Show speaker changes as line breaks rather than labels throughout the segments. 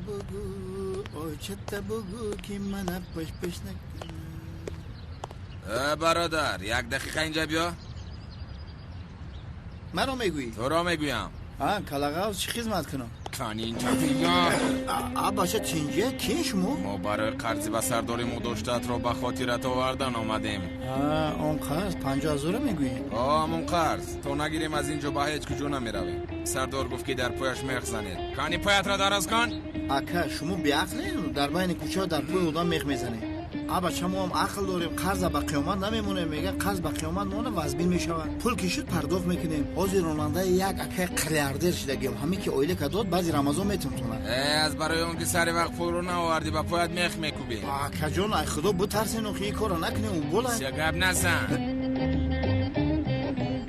бугу, очата бугу, ки мана паш-паш накунад.
Бародар, як дақиқа инҷа биё.
Маро мегӯӣ?
Туро мегӯям.
Калағавз, чӣ хизмат кунам?
Кани инҷа биё.
Баша, тинҷа, кин шумо?
Мо барои қарзи ба сардори мо доштаатро ба хотират овардан омадем.
Он қарз 50 000 мегӯӣ?
Ҳамон қарз. То нагирем, аз инҷо ба ҳеҷ куҷо намеравем. Сардор гуфт, ки дар пояш мех занед. Кани, поятро дароз кун.
Ака, шумо беақлед? Дар байни кӯча дар пои одам мех мезанед. Бача, мо ҳам ақл дорем, қарза ба қиёмат намемонем. Мегӯяд, қарз ба қиёмат мона, вазбин мешавад. Пул ки шуд, пардохт мекунем. Ҳозир ронандаи як акаи миллиардер шидагием. Ҳамин ки ойлика дод, баъди Рамазон метавонад.
Аз барои он ки сари вақт пулро наовардӣ, ба поят мех мекӯбем.
Акаҷон, ай худо бутарсен, охи ин корро накунем, ӯ бола.
Гап назан.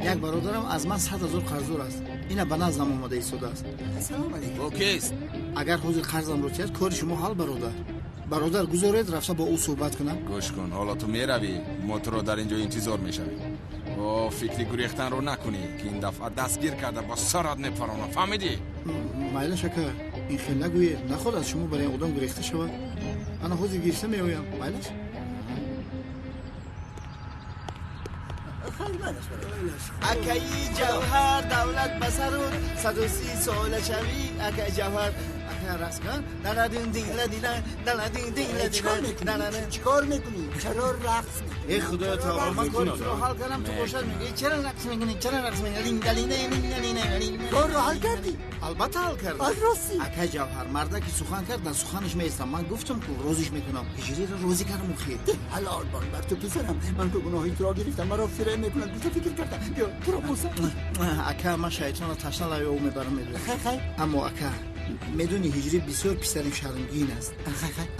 Як бародарам аз ман 100 000 қарздор аст. Ина ба наздам омода истодааст.
Салом алейкум.
Ӯ кист?
Агар ҳозир қарзамро тиҳад, кори шумо ҳал. Бародар, бародар, гузоред, рафта бо ӯ суҳбат кунам.
Гӯш кун, ҳоло ту меравӣ, мо туро дар ин ҷо интизор мешавем. О, фикри гурехтанро накунӣ, ки ин дафъа дастгир карда бо сарат мепаронам, фаҳмидӣ?
Майлаш, ака, ин хел нагӯед. Наход аз шумо барои одам гурехта шавад. Ана ҳозир гирифта меоям, майлаш. Акаи Ҷавҳар, давлат ба сарут, 130 сола шавӣ, акаи Ҷавҳар. Ака, рақс кун.
Чикор мекунӣ? Чаро рақс мекунӣ?
Э, худоё таоло, ман кори туро ҳал кардам, ту бошад мегӯӣ, чаро рақс мекунӣ, чаро рақс мекунӣ?
Корро ҳал кардӣ?
Албатта, ҳал кардам.
Аз ростӣ?
Акаи Ҷавҳар, марда ки сухан кард, дар суханаш меистам. Ман гуфтам, ку розиш мекунам, ҳиҷриро розӣ кардам охир.
Ҳалол бод бар ту, писарам. Ман ку гуноҳи туро гирифтам, маро фиреб мекунад гуфта фикр кардам. Биё, туро бӯсам.
Ака, ман шайтонро ташна лаби об мебарам, медонӣ.
Хай, хай.
Аммо, ака, медонӣ, ҳиҷрӣ бисёр писари шармгин аст.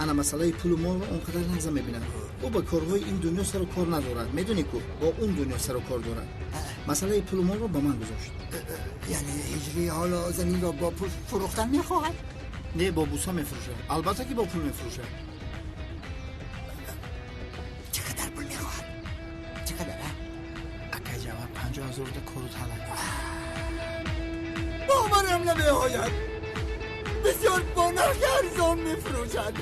Ана масъалаи пулу молро он қадар нағза мебинад. Ӯ ба корҳои ин дунё сару кор надорад, медонӣ ку, бо он дунё сару кор дорад. Масъалаи пулу молро ба ман гузошт.
Яъне ҳиҷрӣ ҳоло заминро бо пул фурӯхтан мехоҳад?
Не, бо буса мефурӯшад. Албатта ки бо пул мефурӯшад.
Чӣ қадар пул мехоҳад? Чӣ қадар?
Ака Ҷавҳар, 50 000 да кору талаб.
Боварам намеояд. Бисёр бо нархи арзон мефурӯшад,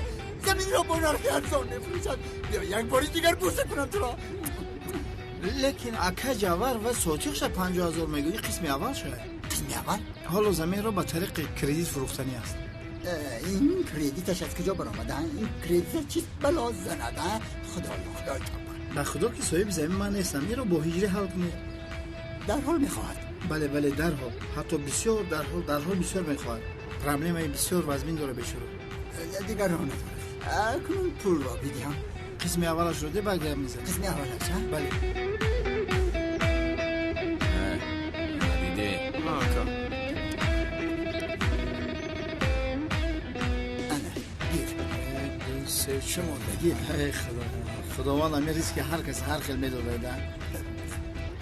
заминро бо нархи арзон мефурӯшад. Биё, як бори дигар бӯса кунам туро.
Лекин, ака Ҷавҳар, ва сотиқша 50 000 мегӯӣ, қисми аввал шояд.
Қисми аввал?
Ҳоло заминро ба тариқи кредит фурӯхтанӣ аст.
Ин кредиташ аз куҷо баромада? Ин кредита чист бало занад? Худоё, худои.
Ба худо ки соҳиби замин ман нестам. Инро бо ҳиҷрӣ ҳал кунед.
Дарҳол мехоҳад?
Бале, бале, дарҳол, ҳатто бисёр дарҳол, дарҳол бисёр мехоҳад. Проблемаи бисёр вазмин дора бешурӯ.
Дигар роҳ надорад. Акнун пулро бидиҳам.
Қисми аввалашро де, баъд гап мезанем.
Қисми аввалаш?
Бале.
Диде.
Ака.
Ана, гир.
Ду, се, чӣ монда? Гир. Худо, худованд ами ризки ҳар кас ҳар хел медодада.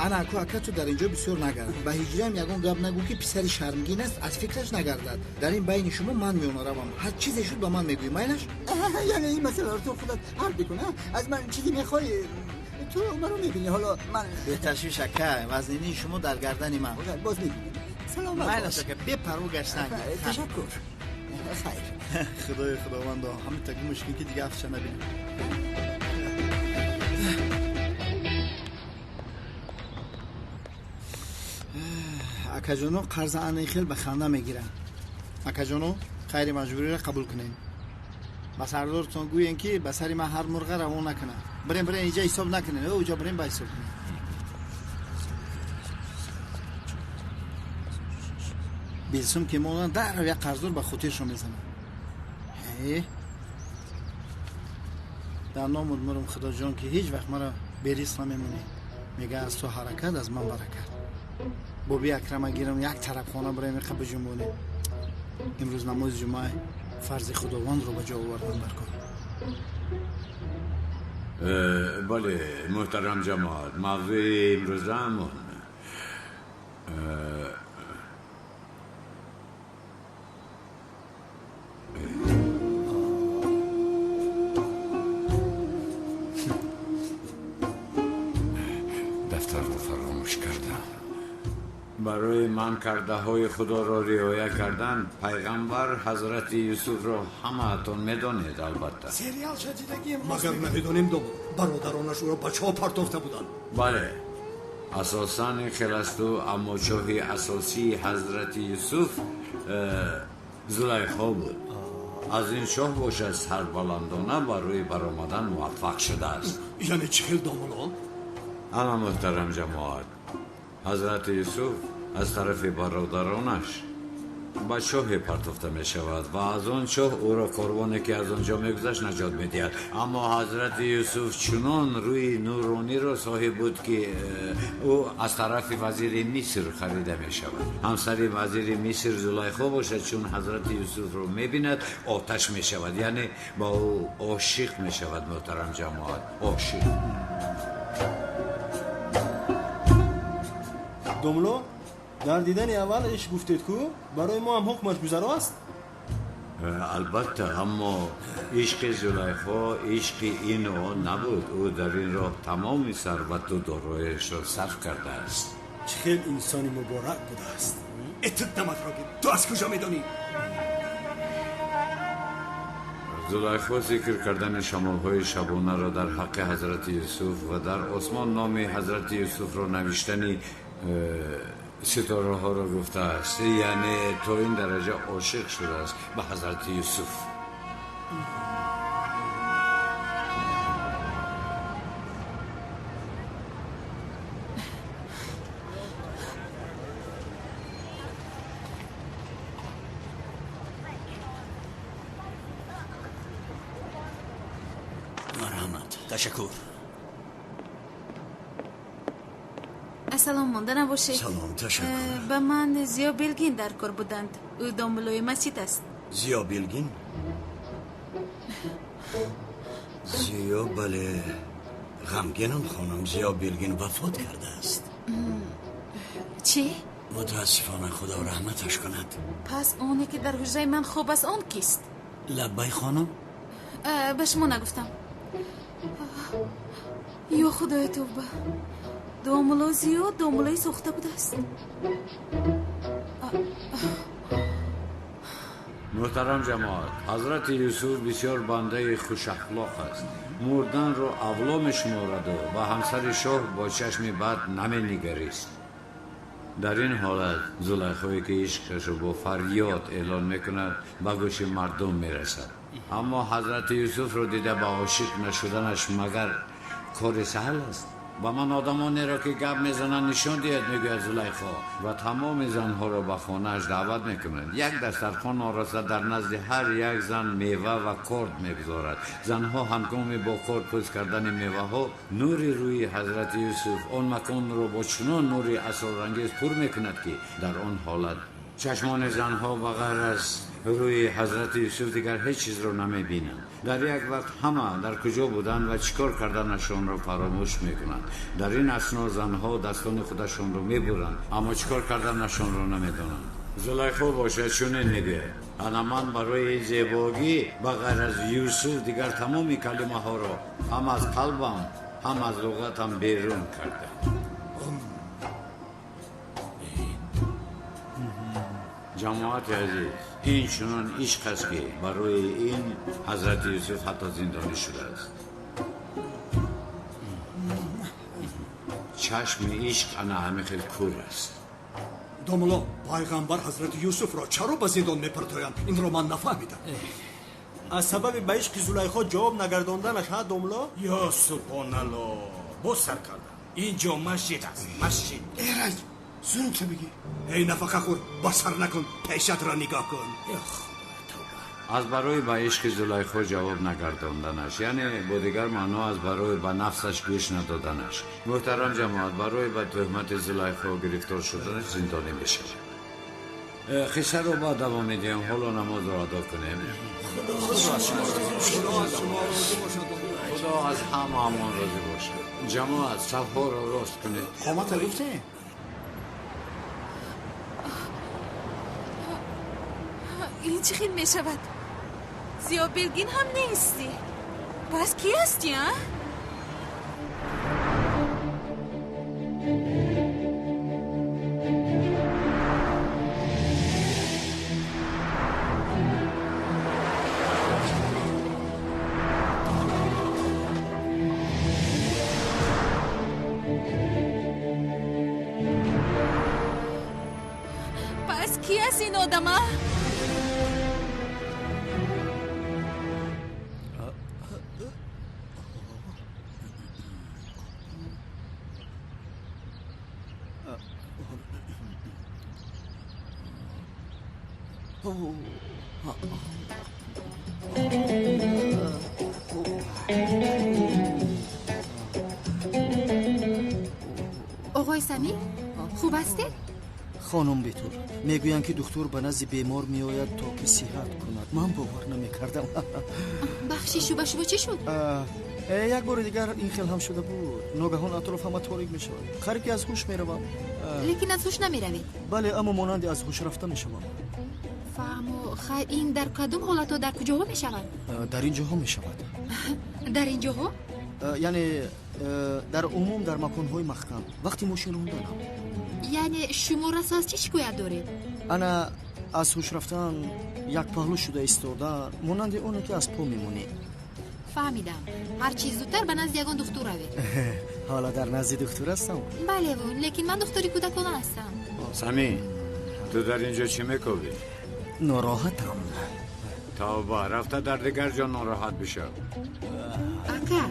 Ана аку, ака, ту дар инҷо бисёр нагард. Ба ҳиҷриам ягон гап нагӯ, ки писари шармгин аст, аз фикраш нагардад. Дар ин байни шумо ман меонаравам. Ҳар чизе шуд, ба ман мегӯӣ, майлаш?
Яъне ин масъаларо ту худат ҳал бикун. Аз ман чизе мехоҳӣ, ту маро мебинӣ. Ҳоло ман.
Беташвиш, ака, вазнинии шумо дар гардани ман.
Боз мебинем, саломат.
Майлаш, ака, бепарво гаштан.
Ташаккур, хайр.
Худои худовандо, ҳамин таги мушкил, ки дига афтша набинам. Акаҷоно, қарза ана хел ба ханда мегиранд. Акаҷоно, хайри маҷбуриро қабул кунем. Ба сардортон гӯем, ки ба сари ман ҳар мурға равон накунад. Бирем, бирем, инҷа ҳисоб накунем, уҷа бирем, ба ҳисоб кунем. Билсум ки монанд, дарҳол як қарздор ба хотиршон мезанад. Дар номуд мурум, худоҷон, ки ҳеҷ вақт маро берисқ намемонӣ. Мега, аз ту ҳаракат, аз ман баракат. Боби Акрама гирам, як тарафхона бираем, иқа биҷунбонем. Имрӯз намози ҷумъа, фарзи худовандро ба ҷо овардан бар кор.
Бале, муҳтарам ҷамоат, мавзӯи имрӯзаамон дафтарро фаромӯш кардам. Барои ман кардаҳои Худоро риоя кардан пайғамбар ҳазрати Юсуфро ҳамаатон медонед, албатта.
Сериал шадидагием.
Магар намедонем, домулло, бародаронаш ӯро ба чоҳ партофта буданд.
Бале, асосан ин хел асту, аммо чоҳи асосии ҳазрати Юсуф Зулайхо буд. Аз ин чоҳ бошад сарбаландона барои баромадан муваффақ шудааст.
Яъне чӣ хел, домулло?
Ана, муҳтарам ҷамоат, ҳазрати Юсуф аз тарафи бародаронаш ба чоҳе партофта мешавад ва аз он чоҳ ӯро корвоне ки аз он ҷо мегузашт наҷот медиҳад. Аммо ҳазрати Юсуф чунон рӯи нурониро соҳиб буд, ки ӯ аз тарафи вазири Миср харида мешавад. Ҳамсари вазири Миср Зулайхо бошад, чун ҳазрати Юсуфро мебинад, оташ мешавад, яъне ба ӯ ошиқ мешавад. Муҳтарам ҷамоат, ошиқ.
Домулло, дар дидани аввал ишқ гуфтед ку, барои мо ҳам ҳукмаш гузаро аст?
Албатта, аммо ишқи Зулайхо ишқи ину он набуд. Ӯ дар ин роҳ тамоми сарвату дорояшро сарф кардааст.
Чӣ хел инсони муборак будааст.
Этут наматро гир, ту аз куҷо медонӣ?
Зулайхо зикр кардани шамолҳои шабонаро дар ҳаққи ҳазрати Юсуф ва дар осмон номи ҳазрати Юсуфро навиштани ситораҳоро гуфтааст. Яъне то ин дараҷа ошиқ шудааст ба ҳазрати Юсуф.
Марҳамат. Ташаккур.
Ассалом, монда набошед.
Салом, ташаккур.
Ба ман Зиё Белгин дар кор буданд. Ӯ домуллои масҷид аст.
Зиё Белгин? Зиё, бале. Ғамгинам, хонум, Зиё Белгин вафот кардааст.
Чӣ?
Мутаассифона, Худо раҳматаш кунад.
Пас оне ки дар ҳуҷраи ман хоб аст, он кист?
Лаббай, хонум?
Ба шумо нагуфтам. Ё Худои, тавба! Домулло Зиё домуллои сохта будааст.
Муҳтарам ҷамоат, ҳазрати Юсуф бисёр бандаи хушахлоқ аст. Мурданро авло мешумораду ба ҳамсари шоҳ бо чашми бад наменигарист. Дар ин ҳолат Зулайхое ки ишқашро бо фарёд эълон мекунад, ба гӯши мардум мерасад. Аммо ҳазрати Юсуфро дида ба ошиқ нашуданаш магар кори саҳл аст? Ба ман одамонеро ки гап мезананд нишон диҳед, мегӯяд Зулайхо, ва тамоми занҳоро ба хонааш даъват мекунад. Як дастархон ороста, дар назди ҳар як зан мева ва корд мегузорад. Занҳо ҳангоми бо корд пӯст кардани меваҳо, нури рӯи ҳазрати Юсуф он маконро бо чунон нури асрорангез пур мекунад, ки дар он ҳолат чашмони занҳо ба ғайр аз рӯи ҳазрати Юсуф дигар ҳеҷ чизро намебинанд. Дар як вақт ҳама дар куҷо буданд ва чӣ кор карданашонро фаромӯш мекунанд. Дар ин асно занҳо дастони худашонро мебуранд, аммо чӣ кор карданашонро намедонанд. Зулайхо бошад чунин мегӯяд: ана ман барои зебогӣ ба ғайр аз Юсуф дигар тамоми калимаҳоро ҳам аз қалбам, ҳам аз луғатам берун кардам. Ҷамоати азиз, ин чунон ишқ аст, ки барои ин ҳазрати Юсуф ҳатто зиндонӣ шудааст. Чашми ишқ ана ҳамин хел кур аст.
Домулло, пайғамбар ҳазрати Юсуфро чаро ба зиндон мепартоянд? Инро ман нафаҳмидам.
Аз сабаби ба ишқи Зулайхо ҷавоб нагардонданаш, ҳа, домулло?
Ё субҳоналло, боз сар кардам. Ин ҷо масҷид аст, масҷид.
Эраҷ, зуд бигӣ.
Эй нафақахӯр, ба сар накун, пешатро нигоҳ кун.
Ё Худои, тавба!
Аз барои ба ишқи Зулайхо ҷавоб нагардонданаш, яъне бо дигар маъно аз барои ба нафсаш гӯш надоданаш, муҳтарам ҷамоат, барои ба туҳмати Зулайхо гирифтор шуданаш зиндонӣ мешавад. Қиссаро баъд давом медиҳем, ҳоло намозро адо кунем. Худо аз ҳамаамон розӣ бошад. Ҷамоат, сафҳоро рост кунед.
Қомата гуфтем.
Ин чӣ хел мешавад? Зиё Белгин ҳам нестӣ. Пас кӣ ҳастӣ, а? аст ин одам, а?
Оғои Самӣ, хуб ҳастед?
Хонум Бетул, мегӯянд ки духтур ба назди бемор меояд то ки сиҳат кунад. Ман бовар намекардам.
Бахшишу, ба шумо чӣ шуд?
Як бори дигар ин хел ҳам шуда буд. Ногаҳон атроф ҳама торик мешавад. Қариб ки аз ҳуш меравам.
Лекин аз ҳуш намеравед?
Бале, аммо монанди аз ҳуш рафта мешавам.
Фаҳмо, хайр, ин дар кадом ҳолатҳо, дар куҷоҳо мешавад?
Дар ин ҷоҳо мешавад.
Дар ин ҷоҳо?
Яъне дар умум дар маконҳои маҳкам, вақти мошин ронданам.
Яъне шумо расо аз чӣ шикоят доред?
Ана аз ҳуш рафтан, як паҳлӯ шуда истодан, монанди оне ки аз по мемонӣ.
Фаҳмидам. Ҳар чиз зудтар ба назди ягон духтур равед.
Ҳоло дар назди духтур ҳастам.
Бале, лекин ман духтури кӯдакона ҳастам.
Самӣ, ту дар ин ҷо чӣ мекобӣ?
Нороҳатам.
Тавба, рафта дар дигар ҷо нороҳат бишав.
Ака,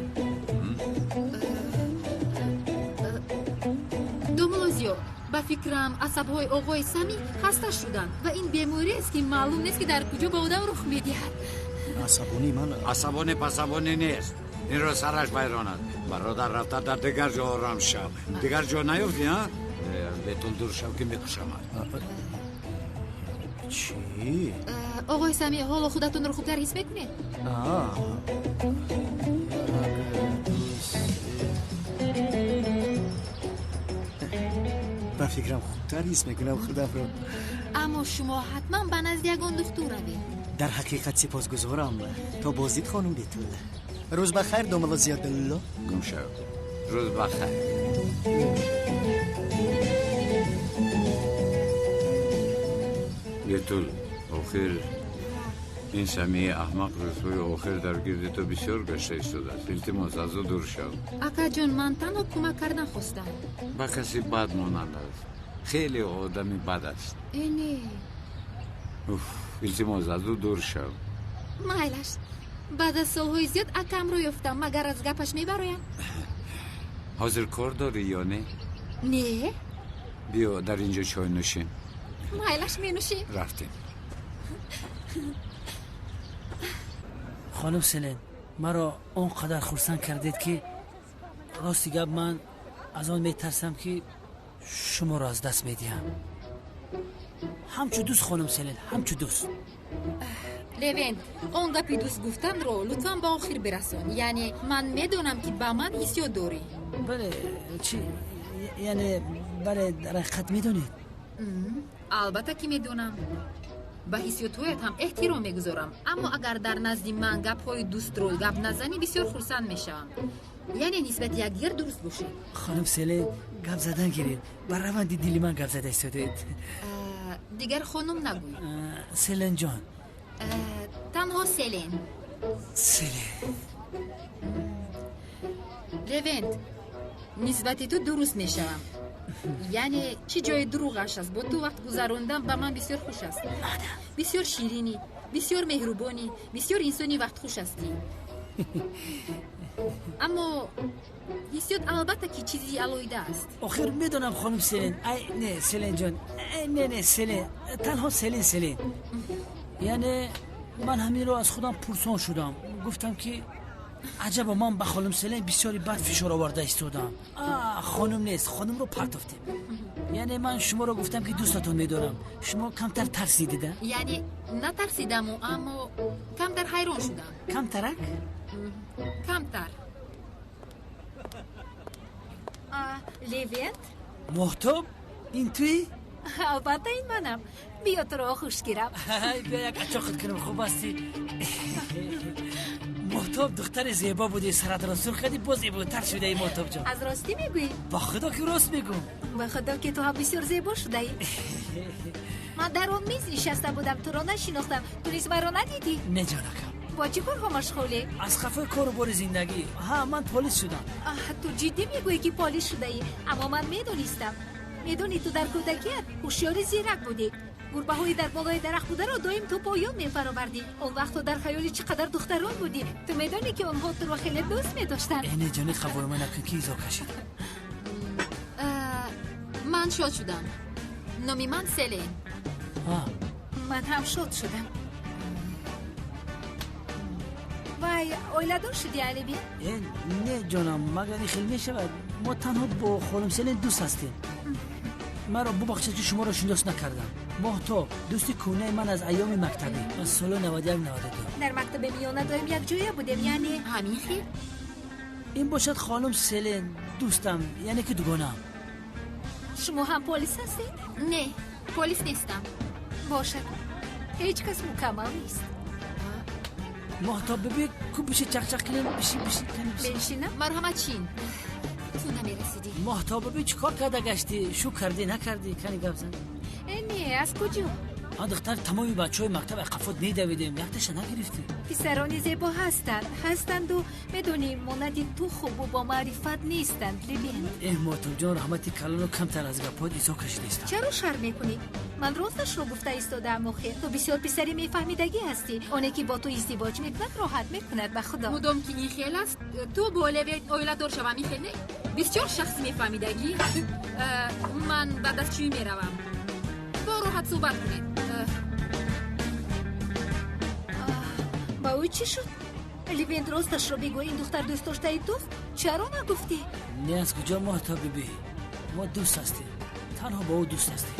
домулозиё, ба фикрам асабҳои оғои Самӣ хаста шуданд ва ин бемориест ки маълум нест ки дар куҷо ба одам рух медиҳад.
Асабонӣ ман
асабонӣ пасабонӣ нест. Инро сараш вайрон аст. Бародар, рафта дар дигар ҷо ором шав. Дигар ҷо наёфтӣ, а? Бетул, дур шав ки мекушамад.
Чӣ?
Оғои Самӣ, ҳоло худатонро хубтар ҳис мекунед?
Ба фикрам хубтар ҳис мекунам худамро.
Аммо шумо ҳатман ба назди ягон духтур равед.
Дар ҳақиқат сипосгузорам. То боздид, хонум Бетул. Рӯз ба хайр, домала Зиёдулло.
Гум шав. Рӯз ба хайр. Бетул, охир ин Самии аҳмақ рӯзҳои охир дар гирди ту бисёр гашта истодааст. Илтимос, аз ӯ дур шав.
Акаҷон, ман танҳо кӯмак кардан хостам.
Ба каси бад монанд аст. Хеле одами бад аст.
Э, не.
Уф, илтимос, аз ӯ дур шав.
Майлаш, баъд аз солҳои зиёд акамро ёфтам, магар аз гапаш мебароям?
Ҳозир кор дорӣ ё не?
Не.
Биё дар ин ҷо чой нӯшем.
Майлаш, менӯшем.
Рафтем.
Хонум Селен, маро он қадар хурсанд кардед ки рости гап ман аз он метарсам ки шуморо аз даст медиҳам. Ҳамчу дӯст, хонум Селен, ҳамчу дӯст.
Левент, он гапи дӯст гуфтанро лутфан ба охир бирасон. Яъне ман медонам ки ба ман ҳиссиёт дорӣ.
Бале, чи яъне бале, дар ҳақиқат медонед?
Албатта ки медонам. Ба ҳиссиётҳоят ҳам эҳтиром мегузорам, аммо агар дар назди ман гапҳои дӯстро гап назанӣ, бисёр хурсанд мешавам. Яъне нисбати якдигар дуруст бошед.
Хонум Селен, гап задан гиред. Ба раванди дили ман гап зада истодед.
Дигар хонум нагӯй.
Селенҷон.
Танҳо Селен.
Селен.
Левент, нисбати ту дуруст мешавам. Яъне чӣ ҷои дурӯғаш аст? Бо ту вақт гузарондан ба ман бисёр хуш аст. Бисёр ширинӣ, бисёр меҳрубонӣ, бисёр инсони вақтхуш ҳастӣ. Аммо ҳиссиёт албатта ки чизи алоҳида аст.
Охир медонам, хонум Селен. Ай не, Селенҷон, не, не, Селен, танҳо Селен, Селен. Яъне ман ҳаминро аз худам пурсон шудам. Гуфтам ки аҷабо, ман ба хонум Селен бисёри бад фишор оварда истодам. Хонум нест, хонумро партофтем. Яъне ман шуморо гуфтам ки дӯстатон медорам. Шумо камтар тарсидида?
Яъне натарсидаму, аммо камтар ҳайрон шудам.
Камтарак?
Камтар.
Левент?
Моҳтоб, ин туӣ?
Албатта ин манам. Биё туро хуш гирам.
Биё як ачоқат кунам, хуб ҳастӣ? Моҳтоб, духтари зебо будӣ, саратро сурх кардӣ, боз зеботар шудаи, Моҳтобҷон.
Аз ростӣ мегӯӣ?
Ба худо ки рост мегӯм.
Ба худо ки ту ҳам бисёр зебо шудаӣ. Ман дар он миз нишаста будам, туро нашинохтам. Ту низ маро надидӣ?
Не, ҷонакам.
Бо чӣ корҳо машғулӣ?
Аз хафаи кору бори зиндагӣ. Ҳа, ман полис шудам.
Ту ҷиддӣ мегӯӣ ки полис шудаӣ? Аммо ман медонистам. Медонӣ, ту дар кӯдакият ҳушёри зирак будӣ. Гурбаҳои дар болои дарахт бударо доим ту поён мефаровардӣ. Он вақт ту дар хаёли чӣ қадар духтарон будӣ. Ту медонӣ, ки онҳо туро хеле дӯст медоштанд.
Э, не, ҷони, қавоима накун, ки изо кашид.
Ман шод шудам. Номи ман Селен.
Ман ҳам шод шудам. Вай, оиладор шудӣ, Алиби?
Э, не, ҷонам, магар ин хел мешавад? Мо танҳо бо хонум Селен дӯст ҳастем. Маро бубахшед, ки шуморо шинос накардам. Моҳтоб, дӯсти кӯҳнаи ман аз айёми мактабӣ, аз соли 91-92.
Дар мактаби миёна доим якҷоя будем, яъне.
Ҳамин хел.
Ин бошад хонум Селен, дӯстам, яъне ки дугонаам.
Шумо ҳам полис ҳастед?
Не, полис нестам.
Бошад, ҳеҷ кас мукаммал нест.
Моҳтоб биби, ку биши, чақчақ кунем. Биши, биши, кани, биши.
Беншинам?
Марҳамат, чин. Ту намерасидӣ.
Моҳтоб биби, чӣ кор карда гаштӣ? Шу кардӣ, накардӣ? Кани гап зан.
Э, не, аз куҷо?
А, духтар, тамоми бачаҳои мактаб қафот медавидем, якташа нагирифтӣ.
Писарони зебо ҳастанд, ҳастанду, медонӣ, монанди ту хубу бомаърифат нестанд, Левент.
Эҳ, Моҳтобҷон, раҳмати калону камтар аз гапҳоят изо кашидаистам.
Чаро шарм мекунӣ? Ман росташро гуфта истодаам. Охир ту бисёр писари мефаҳмидагӣ ҳастӣ. Оне ки бо ту издивоҷ мекунад, роҳат мекунад, ба Худо.
Мудом ки ин хел аст, ту бо Левент оиладор шавам, ин хел не? Бисёр шахси мефаҳмидагӣ. Ман ба дастшӯӣ меравам, бо роҳат суҳбат кунед.
Ба ӯ чӣ шуд, Левент? Росташро бигӯ, ин духтар дӯстдоштаи туст? Чаро нагуфтӣ?
Не, аз куҷо, Моҳтоб биби? Мо дӯст ҳастем, танҳо бо ӯ дӯст ҳастем.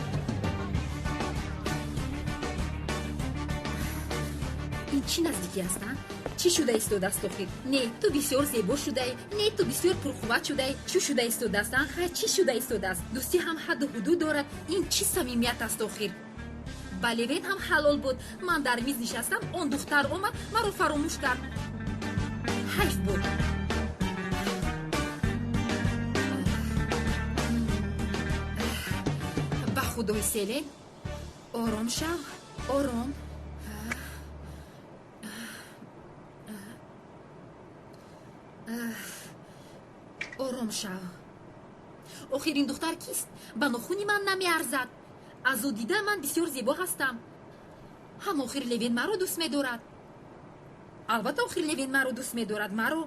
Ин чӣ наздикӣ аст, а? Чӣ шуда истодааст охир? Не, ту бисёр зебо шудаӣ, не, ту бисёр пурқувват шудаӣ. Чӣ шуда истодааст, а? Хайр, чӣ шуда истодааст? Дӯстӣ ҳам ҳадду ҳудуд дорад. Ин чӣ самимият аст охир? Ба Левен ҳам ҳалол буд. Ман дар миз нишастам, он духтар омад, маро фаромӯш кард. Ҳайф буд. Ба худои, Селен, ором шав, ором. Ором шав. Охир ин духтар кист? Ба нохуни ман намеарзад. Аз ӯ дида ман бисёр зебо ҳастам. Ҳам охир Левен маро дӯст медорад. Албатта, охир Левен маро дӯст медорад, маро.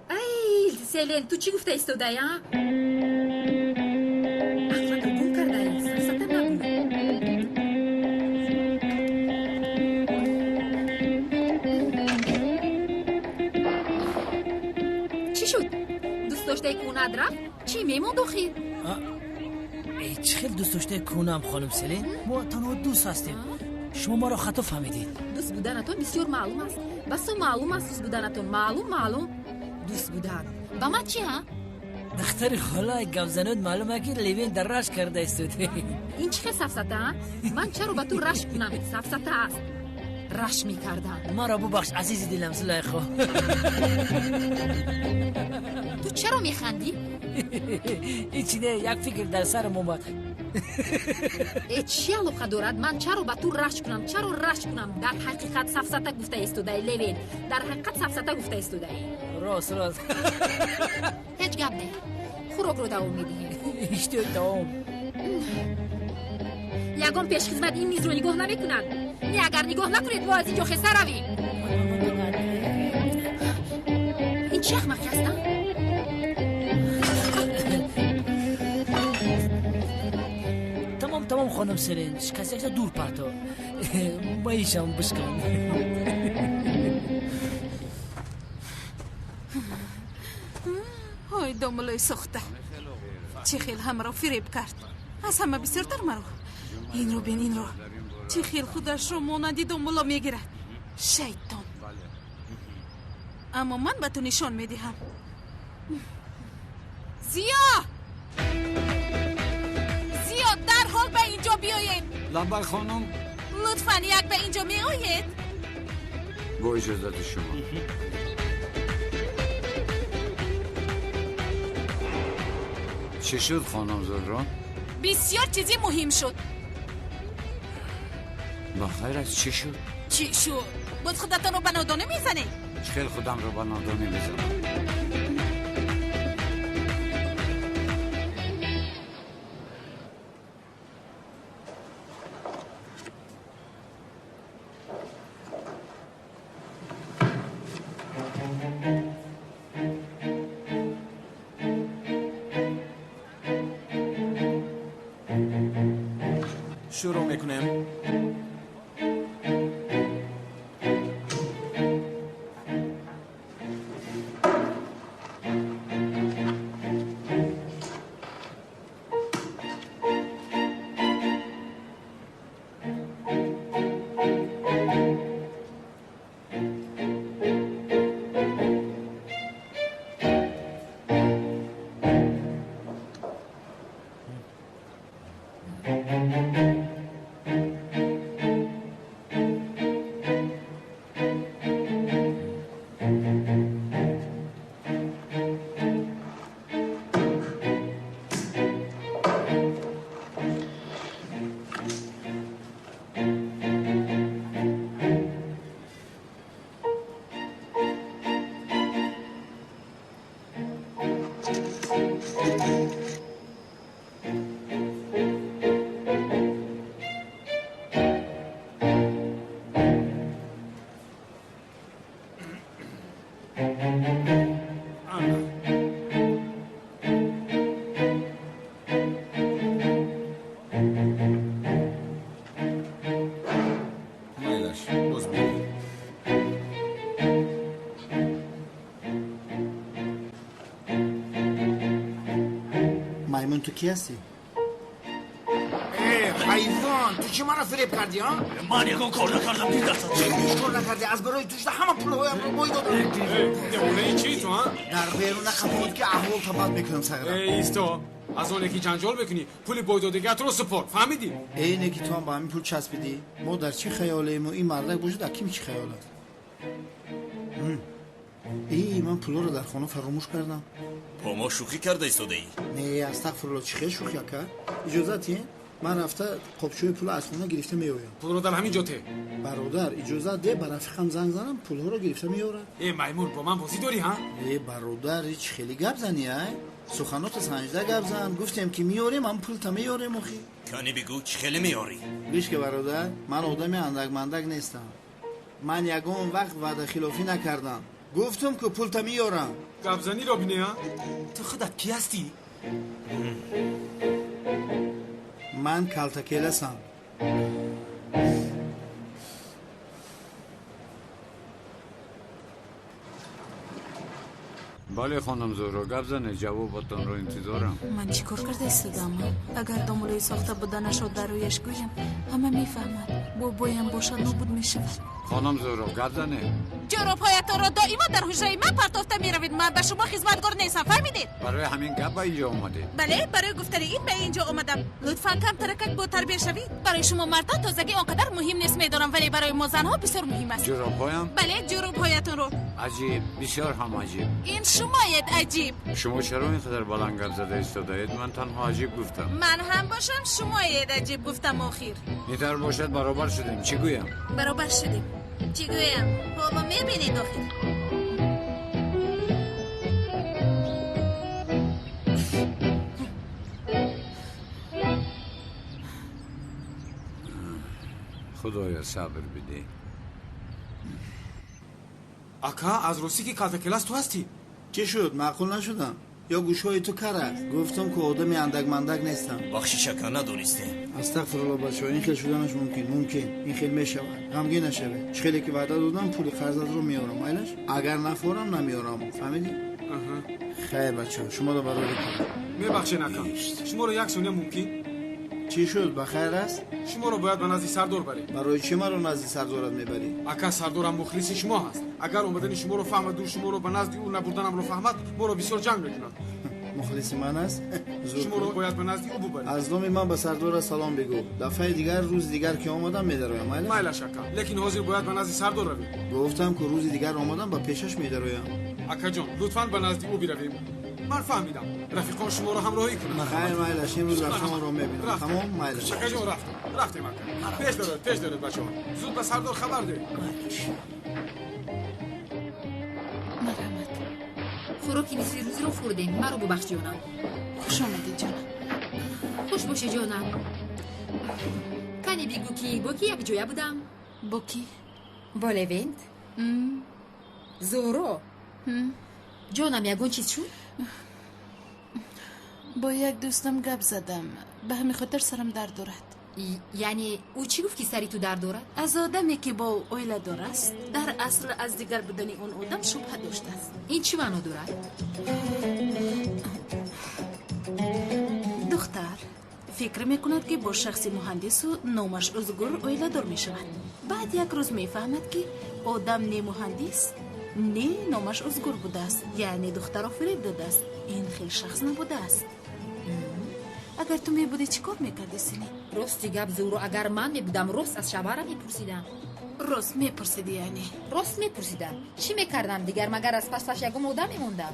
Ай, Селен, ту чӣ гуфта истодаӣ, а? Ақлатро гум кардаӣ, сафсата нагӯ. Чӣ шуд? Дӯстдоштаи кӯҳнаат рафт? Чӣ мемонд охир?
Э, чӣ хел дӯстдоштаи кӯҳнаам, хонум Селен? Мо танҳо дӯст ҳастем. Шумо маро хато фаҳмидед.
Дӯст буданатон бисёр маълум аст, басо маълум аст дӯст буданатон. Маълум, маълум дӯст будан. Ба ман чӣ, ҳа?
Духтари хола, гапзанот маълума, ки Левен дар рашк карда истоде.
Ин чӣ хел сафсата, а? Ман чаро ба ту рашк кунам? Сафсата аст, рашк мекардам.
Маро бубахш, азизи дилам Зулайхо.
Ту чаро механдӣ?
Ҳечи не, як фикр дар сарам омад.
Э, чӣ алоқа дорад? Ман чаро ба ту рашк кунам? Чаро рашк кунам? Дар ҳақиқат сафсата гуфта истодаӣ, Левен. Дар ҳақиқат сафсата гуфта истодаӣ.
Рост, рост.
Ҳеҷ гап не, хӯрокро давом медиҳем.
Иштиҳои таом.
Ягон пешхизмат ин мизро нигоҳ намекунад? Не, агар нигоҳ накунед, мо аз ин ҷо хеста равем. Ин чӣ ахмақӣ аст, а?
Тамом, тамом, хонум Селен, шикасташа дур парто, маишам бишкан.
Ҳой, домулои сохта, чӣ хел ҳамаро фиреб кард, аз ҳама бисёртар маро. Инро бин, инро, чӣ хел худашро монанди домуло мегирад, шайтон. Аммо ман ба ту нишон медиҳам. Зиё, Зиё, дарҳол ба ин ҷо биёед.
Лаббай, хонум.
Лутфан як ба ин ҷо меоед.
Бо иҷозати шумо. Чӣ шуд, хонум Зулрон?
Бисёр чизи муҳим шуд.
Ба хайр аст, чӣ шуд?
Чӣ шуд? Боз худатонро ба нодонӣ мезанед.
Чӣ хел худамро ба нодонӣ мезанам?
Шурӯъ мекунем.
Маймун, ту кӣ ҳастӣ?
Ҳайвон, ту чӣ маро фиреб кардӣ, а?
Ман ягон кор накардам, дидастат.
Чӣ кор накардӣ? Аз барои ту шуда ҳама пулҳоямро бой додам.
Девонаи чӣ ту, а?
Дар беруна қафо ки аҳвол табад мекунам сағра.
Эй, исто, аз оне ки ҷанҷол мекунӣ, пули бойдодагиатро супор, фаҳмидӣ?
Эй, не ки ту ҳам ба ҳамин пул часпидӣ. Мо дар чӣ хаёлем ин мардак бошад, аким чӣ хаёл аст? Эй, ман пулҳоро дар хона фаромӯш кардам.
Бо мо шӯхӣ карда истодаӣ?
Не, астағфирулло, чӣ хел шӯхӣ, ака? Иҷозат е? Ман рафта қопчӯи пулро аз хона гирифта меоям.
Пулро дар ҳамин ҷо те.
Бародар, иҷозат де, ба рафиқам занг занам, пулҳоро гирифта меорад.
Э, маймун, бо ман бозӣ дорӣ, ҳа?
Э, бародар, ҳеч хеле гап занӣ, ай? Суханота санҷида гап зан. Гуфтем ки меорем, ҳам пулта меорем, охи.
Кани бигӯ, чӣ хеле меорӣ?
Гӯш ки, бародар, ман одами андакмандак нестам. Ман ягон вақт ваъдахилофӣ накардам. Гуфтум ки пулта меорам.
Гапзаниро бинӣ, а?
Ту худат кӣ ҳастӣ?
Ман калтакеласам.
Бале, хонум Зуҳро, гап занед, ҷавобатонро интизорам.
Ман чӣ кор карда истодам? Агар домулои сохта буданашро дар рӯяш гӯям, ҳама мефаҳмад. Бобоям бошад, нобуд мешавад.
Хонум Зуҳро, гап занед.
Ҷӯробҳоятонро доимо дар ҳуҷраи ман партофта меравед. Ман ба шумо хизматгор нестам, фаҳмидед?
Барои ҳамин гап ба инҷо омадед?
Бале, барои гуфтани ин ба инҷо омадам. Лутфан камтаракак бо тарбия шавед. Барои шумо мардон тозагӣ он қадар муҳим нест, медонам, вале барои мо занҳо бисёр муҳим аст.
Ҷӯробҳоям?
Бале, ҷӯробҳоятонро.
Аҷиб, бисёр ҳам аҷиб.
Ин шумоед аҷиб.
Шумо чаро ин қадар баланд гап зада истодаед? Ман танҳо аҷиб гуфтам.
Ман ҳам бошам, шумоед аҷиб гуфтам охир.
Ин тавр бошад, баробар шудем. Чӣ гӯям?
Баробар шудем. Чӣ гӯям? Ҳоло мебинед охир.
Худоё, сабр бидеҳ.
Ака, аз ростӣ ки калтакелас ту ҳастӣ?
Чӣ шуд? Маъқул нашудам? Ё гӯшҳои ту кар аст? Гуфтам ки одами андакмандак нестам.
Бахшиш, ака, надонистем.
Астағфирулло, бачаҳо, ин хел шуданаш мумкин. Мумкин, ин хел мешавад. Ғамгин нашавед. Чӣ хеле ки ваъда додам, пули қарзатро меорам. Айлаш? Агар нафорам, намеорам. Фаҳмидӣ? Хайр, бачаҳо, шуморо барои кор.
Мебахшед, ака, шуморо як сония мумкин?
Чӣ шуд? Ба хайр аст?
Шуморо бояд ба назди сардор баред.
Барои чӣ маро назди сардорат мебарӣ?
Ака, сардорам мухлиси шумо ҳаст. Агар омадани шуморо фаҳмаду шуморо ба назди ӯ набурданамро фаҳмад, моро бисёр ҷанг мекунад.
Мухлиси ман аст?
Шуморо бояд ба назди ӯ бубаред.
Аз номи ман ба сардора салом бигӯ. Дафъаи дигар, рӯзи дигар ки омадам, медароям. Майлаш?
Майлаш, ака, лекин ҳозир бояд ба назди сардор равем.
Гуфтам ки рӯзи дигар омадам, ба пешаш медароям.
Акаҷон, лутфан ба назди ӯ биравем. Ман фаҳмидам, рафиқон шуморо ҳамроҳӣ кунанд.
Хайр, майлаш, имрӯз рафтамонро мебинам. Тамом, майлаш.
Акаҷон, рафтем, рафтем, ака. Пеш доред, пеш доред, бачаҳо. Зуд ба сардор хабар диҳед.
Марҳамат.
Хӯроки нисфи рӯзиро хӯрдем. Маро бубахш, ҷонам.
Хуш омадед, ҷонам.
Хуш бошӣ, ҷонам. Кане бигӯ, ки бо кӣ якҷоя будам?
Бо кӣ?
Бо Левент. Зуҳро, ҷонам, ягон чиз шуд?
Бо як дӯстам гап задам, ба ҳамин хотир сарам дард дорад.
Яъне ӯ чӣ гуфт, ки сари ту дард дорад?
Аз одаме, ки бо ӯ оиладор аст, дар асл аз дигар будани он одам шубҳа доштааст.
Ин чӣ маъно дорад?
Духтар фикр мекунад, ки бо шахси муҳандису номаш Ӯзгур оиладор мешавад. Баъд як рӯз мефаҳмад, ки одам не муҳандис, не номаш Ӯзгур будааст, яъне духтарро фиреб додааст. Ин хел шахс набудааст. Агар ту мебудӣ, чӣ кор мекардӣ, Селин?
Рости гап, Зуҳро, агар ман мебудам, рост аз шавҳарам мепурсидам.
Рост мепурсидӣ, яъне?
Рост мепурсидам. Чӣ мекардам дигар, магар аз пасаш ягон одам мемондам?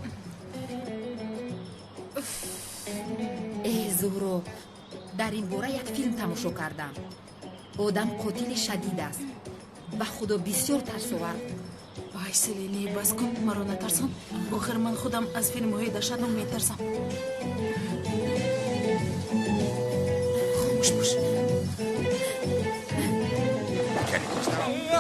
Э, Зуҳро, дар ин бора як филм тамошо кардам. Одам қотили шадид аст. Ба худо, бисёр тарсовар.
Ай, Селин, бас кун, маро натарсон. Охир ман худам аз филмҳои даҳшатнок метарсам. Хомӯш бош.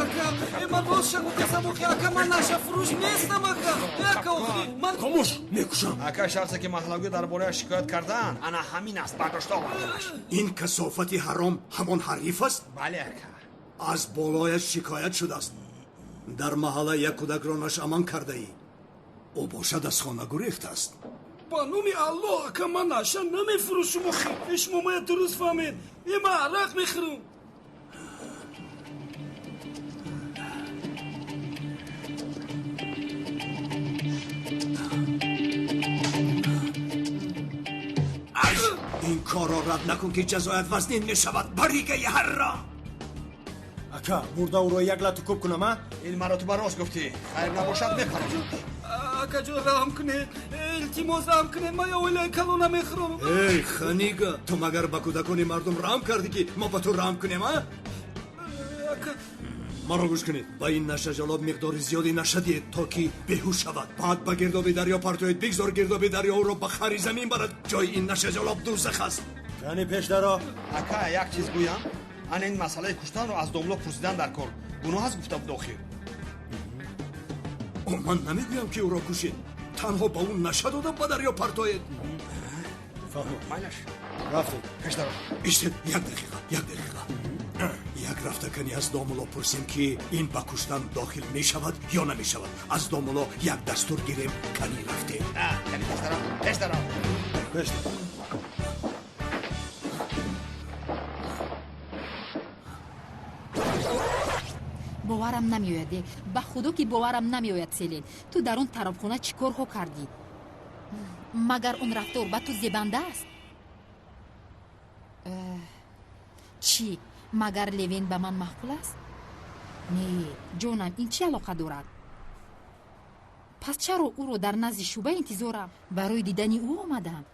Ака, ман рост гуфтасам, охи, ака, ман нашафурӯш нестам, ака, ака, охи, ман.
Хомӯш, мекушам.
Ака, шахсе ки маҳаллагӣ дар борааш шикоят кардаанд, ана ҳамин аст, бардошта овардамаш.
Ин касофати ҳаром ҳамон ҳариф аст?
Бале, ака.
Аз болояш шикоят шудааст. Дар маҳалла як кӯдакро нашъаман кардаӣ. Ӯ бошад, аз хона гурехтааст.
Ба номи Аллоҳ, ака, ман наша намефурӯшум, охи, шумо мая дуруст фаҳмед. Е, ман арақ мехӯрам.
Ин корро рад накун, ки ҷазоят вазнин мешавад, баригаи ҳарром.
Ака, бурда ӯро як лату кӯб кунам, а?
Ин маротиба рост гуфтӣ, хайр набошад, мепаронам.
Акаҷон, раҳм кунед, илтимос, раҳм кунед, ман оилаи калона мехӯрам.
Эй, ханига, ту магар ба кӯдакони мардум раҳм кардӣ, ки мо ба ту раҳм кунем, а?
Ака.
Маро гӯш кунед. Ба ин нашаҷалоб миқдори зиёди наша диҳед, то ки беҳуш шавад. Баъд ба гирдоби дарё партоед. Бигзор гирдоби дарё ӯро ба хари замин барад. Ҷои ин нашаҷалоб дӯзах аст.
Кани, пешдаро.
Ака, як чиз гӯям. Ана ин масъалаи куштанро аз домло пурсидан дар кор. Гуноҳ аст, гуфта буд охир.
Ман намегӯям, ки ӯро кушед. Танҳо ба ӯ наша дода, ба дарё партоед.
Фаҳмо.
Майлаш.
Рафтед.
Пешдаро.
Истед, як дақиқа, як дақиқа. Як рафта кани аз домуло пурсем, ки ин ба куштан дохил мешавад ё намешавад. Аз домуло як дастур гирем. Кани, рафтем.
Кани, пешдаро, пешдаро.
Пешдаро.
Боварам намеояд, ба худо, ки боварам намеояд. Селен, ту дар он тарабхона чӣ корҳо кардӣ? Магар он рафтор ба ту зебанда аст? Чӣ, магар Левен ба ман маъқул аст? Не, ҷонам, ин чӣ алоқа дорад? Пас чаро ӯро дар назди шӯъба интизорам? Барои дидани ӯ омадам.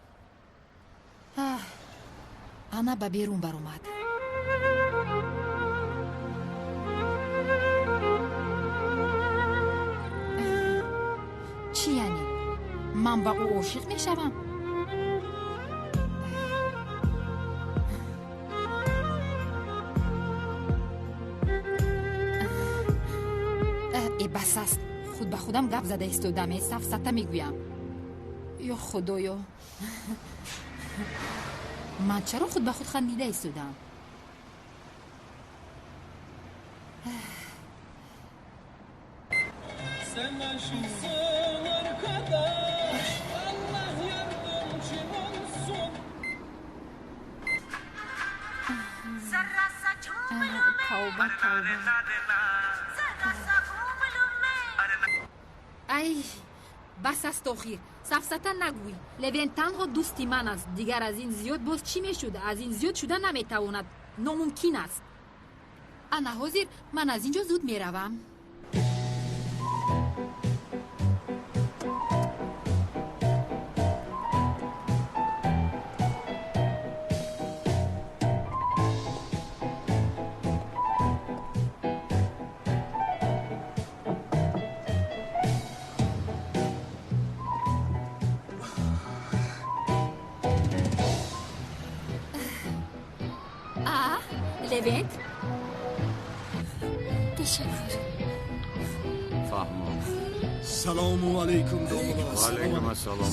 Ана ба берун баромад. Чӣ, яъне ман ба ӯ ошиқ мешавам? Э, бас аст, худ ба худам гап зада истодам. Э, сафсата мегӯям. Ё худоё, ман чаро худ ба худ хандида истодам?
Sen aşıksın arkadaş, Allah yardımcın olsun.
Тавба, тавба. Ай, бас аст охир, сафсата нагӯй. Левен танҳо дӯсти ман аст. Дигар аз ин зиёд боз чӣ мешуд? Аз ин зиёд шуда наметавонад, номумкин аст. Ана ҳозир ман аз ин ҷо зуд меравам. Левент.
Ташаккур.
Фаҳмо.
Салому алайкум, домуло.
Ваалайкум ассалом.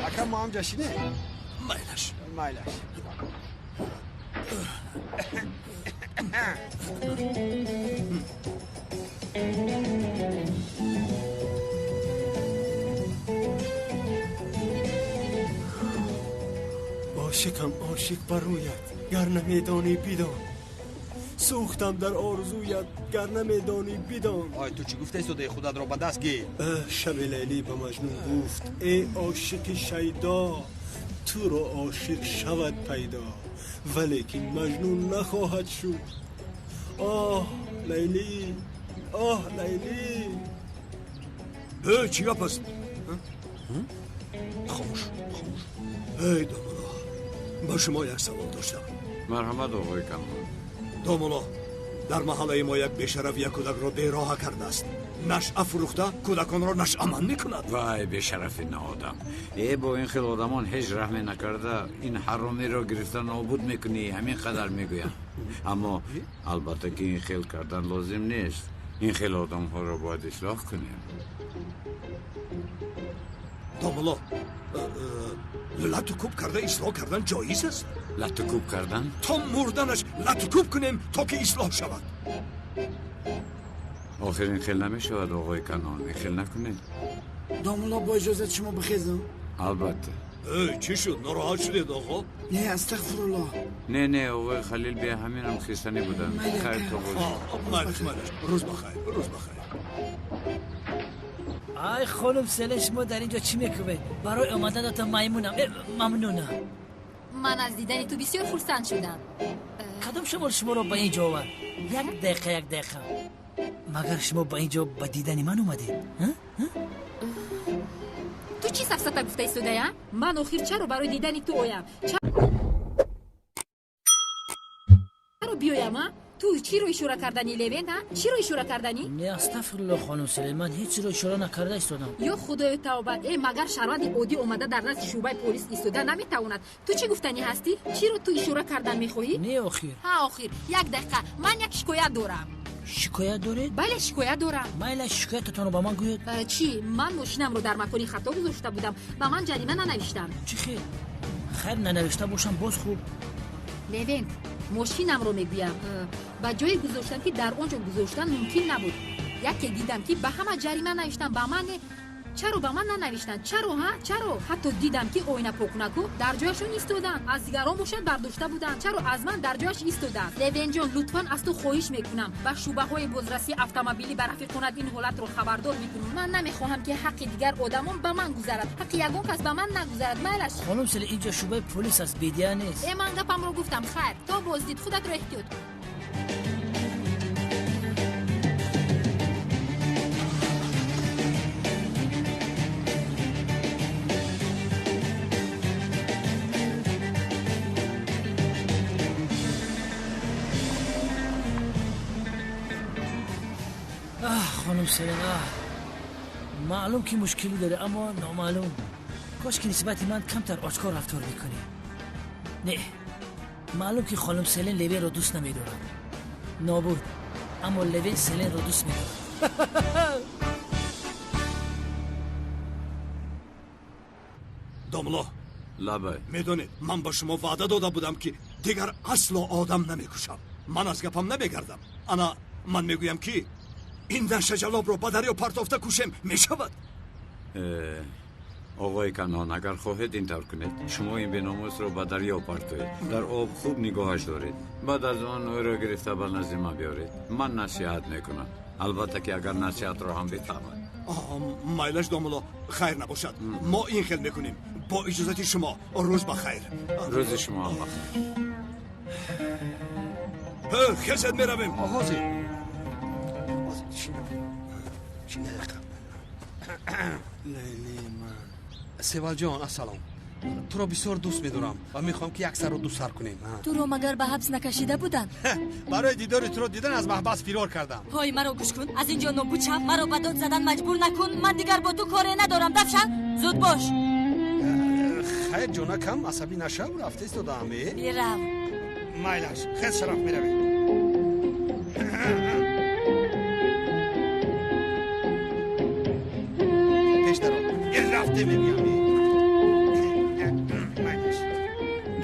Ака, мо ҳам ҷашине.
Майлаш.
Майлаш.
Ошиқам, ошиқ бар рӯят, гар намедонӣ бидон. Сӯхтам дар орзуят, гар намедонӣ бидон.
Ой, ту чӣ гуфта истодаи? Худатро ба даст гир.
Шаби Лайлӣ ба Маҷнун гуфт: эй ошиқи шайдо, туро ошиқ шавад пайдо, валекин Маҷнун нахоҳад шуд. Оҳ, Лайлӣ, оҳ, Лайлӣ.
Э, чӣ гап аст? Хомӯш, хомӯш. Эй домулло, ба шумо як савол доштам.
Марҳамат, оғои Камол.
Домулло, дар маҳаллаи мо як бешараф як кӯдакро бероҳа кардааст. Нашъа фурӯхта, кӯдаконро нашъаманд мекунад.
Вай, бешарафи ноодам! Э, бо ин хел одамон ҳеҷ раҳме накарда, ин ҳаромиро гирифта нобуд мекунӣ, ҳамин қадар мегӯям. Аммо албатта ки ин хел кардан лозим нест. Ин хел одамҳоро бояд ислоҳ кунем.
Домулло, лату кӯб карда ислоҳ кардан ҷоиз аст?
Лату кӯб кардан?
То мурданаш лату кӯб кунем, то ки ислоҳ шавад.
Охир ин хел намешавад, оғои Канон, ин хел накунед.
Домулло, бо иҷозати шумо бихезам?
Албатта.
Э, чӣ шуд, нороҳат шудед, оғо?
Не, астағфируллоҳ.
Не, не, оғои Халил, бе ҳаминам хистанӣ буданд. Хайр, то боз.
Майлаш, майлаш, рӯз бахайр, рӯз бахайр.
Ай, хонум Селен, шумо дар ин ҷо чӣ мекунед? Барои омаданатон маймунам, мамнунам.
Ман аз дидани ту бисёр хурсанд шудам.
Кадом шамол шуморо ба ин ҷо овард? Як дақиқа, як дақиқа. Магар шумо ба ин ҷо ба дидани ман омадед?
Ту чӣ сафсата гуфта истодаӣ, а? Ман охир чаро барои дидани ту оям? Чаро биёям, а? Ту чиро ишора карданӣ, Левент, а? Чиро ишора карданӣ?
Не, астағфируллоҳ, хонум Селен, ман ҳеҷ чиро ишора накарда истодам.
Ё худоё, тавба! Э, магар шаҳрванди оддӣ омада дар назди шӯъбаи полис истода наметавонад? Ту чӣ гуфтанӣ ҳастӣ? Чиро ту ишора кардан мехоҳӣ?
Не, охир.
Ҳа, охир. Як дақиқа, ман як шикоят дорам.
Шикоят доред?
Бале, шикоят дорам.
Майла, шикоятатонро ба ман гӯед.
Чӣ? Ман мошинамро дар макони хато гузошта будам. Ба ман ҷарима нанавиштанд.
Чӣ хел? Хайр, нанавишта бошам боз хуб.
Левент, мошинамро мегӯям, ба ҷое гузоштам, ки дар он ҷо гузоштан мумкин набуд. Яке дидам, ки ба ҳама ҷарима навиштанд, ба ман не. Чаро ба ман нанавиштанд? Чаро, ҳа? Чаро? Ҳатто дидам, ки оинапокунакҳо дар ҷояшон истоданд, аз дигарон бошад бардошта буданд. Чаро аз ман дар ҷояш истоданд? Левенҷон, лутфан аз ту хоҳиш мекунам, ба шӯъбаҳои бозрасии автомобилӣ ба рафиқонат ин ҳолатро хабардор мекунӣ. Ман намехоҳам, ки ҳаққи дигар одамон ба ман гузарад. Ҳаққи ягон кас ба ман нагузарад. Майлаш.
Хонум Селен, ин ҷо шӯъбаи полис аст, бедия нест.
Э, ман гапамро гуфтам. Хайр, то боздид, худатро эҳтиёт кун.
Хонум Селен, маълум ки мушкилӣ дорӣ, аммо номаълум. Кош ки нисбати ман камтар ошкор рафтор мекунӣ. Не, маълум ки хонум Селен Левенро дӯст намедорад. Нобуд, аммо Левен Селенро дӯст медорад.
Домулло.
Лабай.
Медонед, ман ба шумо ваъда дода будам, ки дигар асло одам намекушам. Ман аз гапам намегардам. Ана ман мегӯям, ки ин нашаҷалобро ба дарё партофта кушем, мешавад?
Оғои Канон, агар хоҳед ин тавр кунед. Шумо ин беномусро ба дарё партоед, дар об хуб нигоҳаш доред, баъд аз он ӯро гирифта ба назди ман биёред. Ман насиҳат мекунам, албатта ки агар насиҳатро ҳам бифаҳмад.
Майлаш, домулло, хайр набошад, мо ин хел мекунем. Бо иҷозати шумо, рӯз ба хайр.
Рӯзи шумо ҳам бахайр.
Хесед, меравем.
Ҳозир.
Лайли ман.
Севалҷон, ассалом. Туро бисёр дӯст медорам ва мехоҳам, ки як сарро дусар кунем.
Туро магар ба ҳабс накашида буданд?
Барои дидори туро дидан аз маҳбас фирор кардам.
Ҳой, маро гӯш кун, аз ин ҷо нобуд шав. Маро ба дод задан маҷбур накун. Ман дигар бо ту коре надорам. Дафшан, зуд бош.
Хайр, ҷонакам, асабӣ нашав, рафта истодаам.
Бирав.
Майлаш, хез, шараф, меравем. Пеш даро, рафте мегӯям.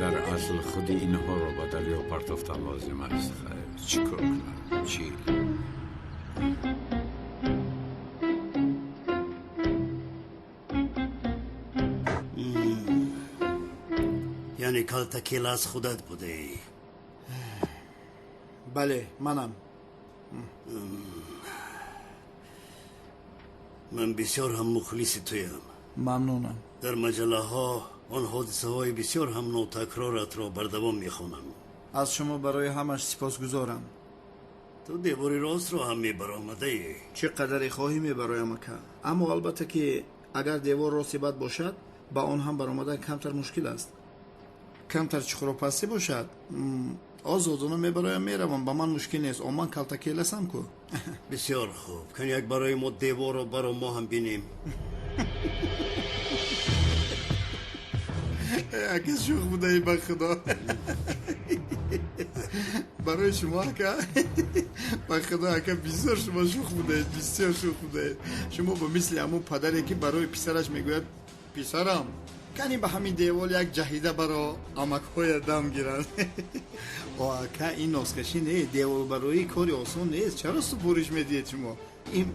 Дар асл Худи инҳоро ба дарё партофтан лозим аст. Хайр, чӣ кор кунам? Чӣ?
Яъне калтакелас худат будаӣ?
Бале, манам.
Ман бисёр ҳам мухлиси туям.
Мамнунам.
Дар маҷаллаҳо он ҳодисаҳои бисёр ҳам нотакроратро бардавом мехонам.
Аз шумо барои ҳамаш сипосгузорам.
Ту девори ростро ҳам мебаромадаӣ.
Чӣ қадаре хоҳӣ мебароям, ака. Аммо албатта ки агар девор рости бад бошад, ба он ҳам баромадан камтар мушкил аст. Камтар чуқуропастӣ бошад, озодона мебароям, меравам, ба ман мушкил нест. О, ман калтакеласам ку.
Бисёр хуб. Кан як барои мо деворро баро мо ҳам бинем.
Ака, шӯх будаӣ, ба худо. Барои шумо, ака, ба худо, ака, бисёр шумо шӯх будаед, бисёр шӯх будаед. Шумо ба мисли ҳамун падаре ки барои писараш мегӯяд: писарам, кани ба ҳамин девол як ҷаҳида баро, амакҳоя дам гиранд. О, ака, ин носкашӣ не, деволбароӣ кори осон нест. Чаро супориш медиҳед шумо? Ин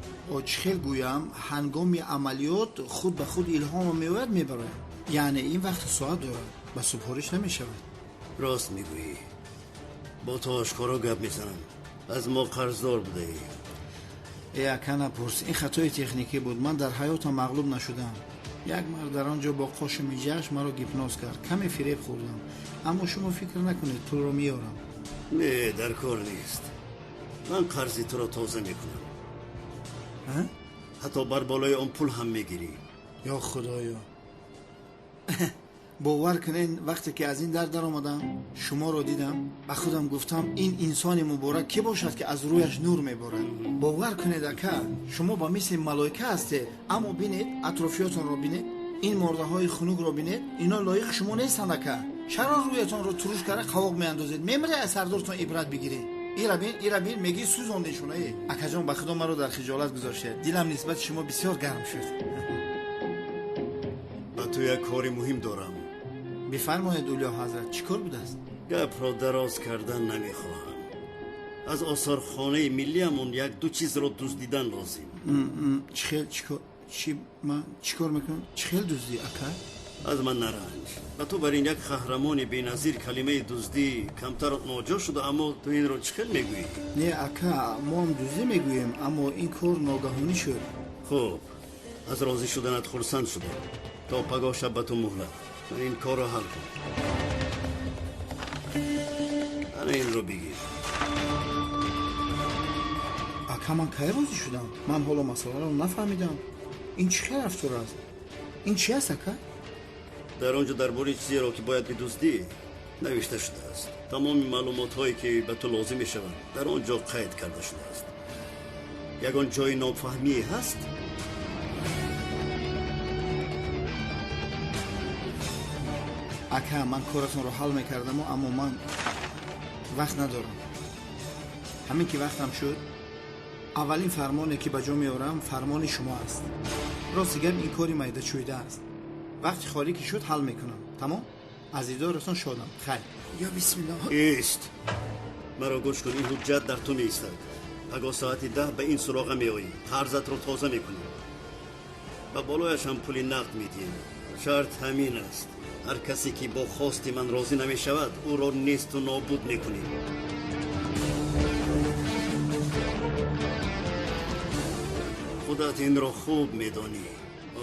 чӣ хел гӯям, ҳангоми амалиёт худ ба худ илҳомо меояд, мебарояд. Яъне ин вақти соат дорад, ба супориш намешавад.
Рост мегӯӣ. Бо ту ошкоро гап мезанам. Аз мо қарздор будаӣ.
Э, ака, напурс, ин хатои техникӣ буд. Ман дар ҳаётам мағлуб нашудам. Як мард дар он ҷо бо қошу миҷааш маро гипноз кард. Каме фиреб хӯрдам. Аммо шумо фикр накунед, пулро меорам.
Не, дар кор нест. Ман қарзи туро тоза мекунам. Ҳатто бар болои он пул ҳам мегирӣ.
Ё худоё! Бовар кунед, вақте ки аз ин дар даромадам, шуморо дидам, ба худам гуфтам: ин инсони муборак кӣ бошад, ки аз рӯяш нур меборад? Бовар кунед, ака, шумо ба мисли малоика ҳастед. Аммо бинед, атрофиётонро бинед, ин мордаҳои хунукро бинед, ино лоиқи шумо нестанд, ака. Чаро рӯятонро туруш карда қавоқ меандозед? Мемире, аз сардортон ибрат бигиред. Ира бин, ира бин, мегӣ сӯзондешон. Э, акаҷон, ба худо, маро дар хиҷолат гузоштед. Дилам нисбати шумо бисёр гарм шуд.
Ба ту як кори муҳим дорам.
Бифармоед, Улё ҳазрат, чӣ кор будааст?
Гапро дароз кардан намехоҳам. Аз осорхонаи миллиамон як ду чизро дуздидан лозим.
Чӣ хел? Чӣ ман чӣ кор мекунам? Чӣ хел дуздӣ, ака?
Аз ман наранҷ. Ба ту бар ин як қаҳрамони беназир калимаи дуздӣ камтар ноҷо шуда, аммо ту инро чӣ хел мегӯӣ?
Не, ака, мо ҳам дуздӣ мегӯем, аммо ин кор ногаҳонӣ шуд.
Хуб, аз розӣ шуданат хурсанд шудам. То пагоҳ шаб ба ту муҳлат. Ин корро ҳал кун. Ана инро бигир.
Ака, ман кай розӣ шудам? Ман ҳоло масъаларо нафаҳмидам. Ин чӣ хел рафтор аст? Ин чи аст, ака?
Дар он ҷо дар бораи чизеро ки бояд бидуздӣ навишта шудааст. Тамоми маълумотҳое ки ба ту лозим мешаванд, дар он ҷо қайд карда шудааст. Ягон ҷои нофаҳмие ҳаст?
Ака, ман коратонро ҳал мекардаму, аммо ман вақт надорам. Ҳамин ки вақтам шуд, аввалин фармоне ки ба ҷо меорам, фармони шумо аст. Рости гап, ин кори майдачӯйда аст. Вақти холӣ ки шуд, ҳал мекунам. Тамом, аз дидоратон шодам. Хайр. Ё бисмиллоҳ.
Ист, маро гӯш кун. Ин ҳуҷҷат дар ту меистад. Пагоҳ соати 10 ба ин суроға меоӣ, қарзатро тоза мекунӣ, ба болояш ҳам пули нақд медиҳем. Шарт ҳамин аст: ҳар касе ки бо хости ман розӣ намешавад, ӯро несту нобуд мекунем. Худат инро хуб медонӣ.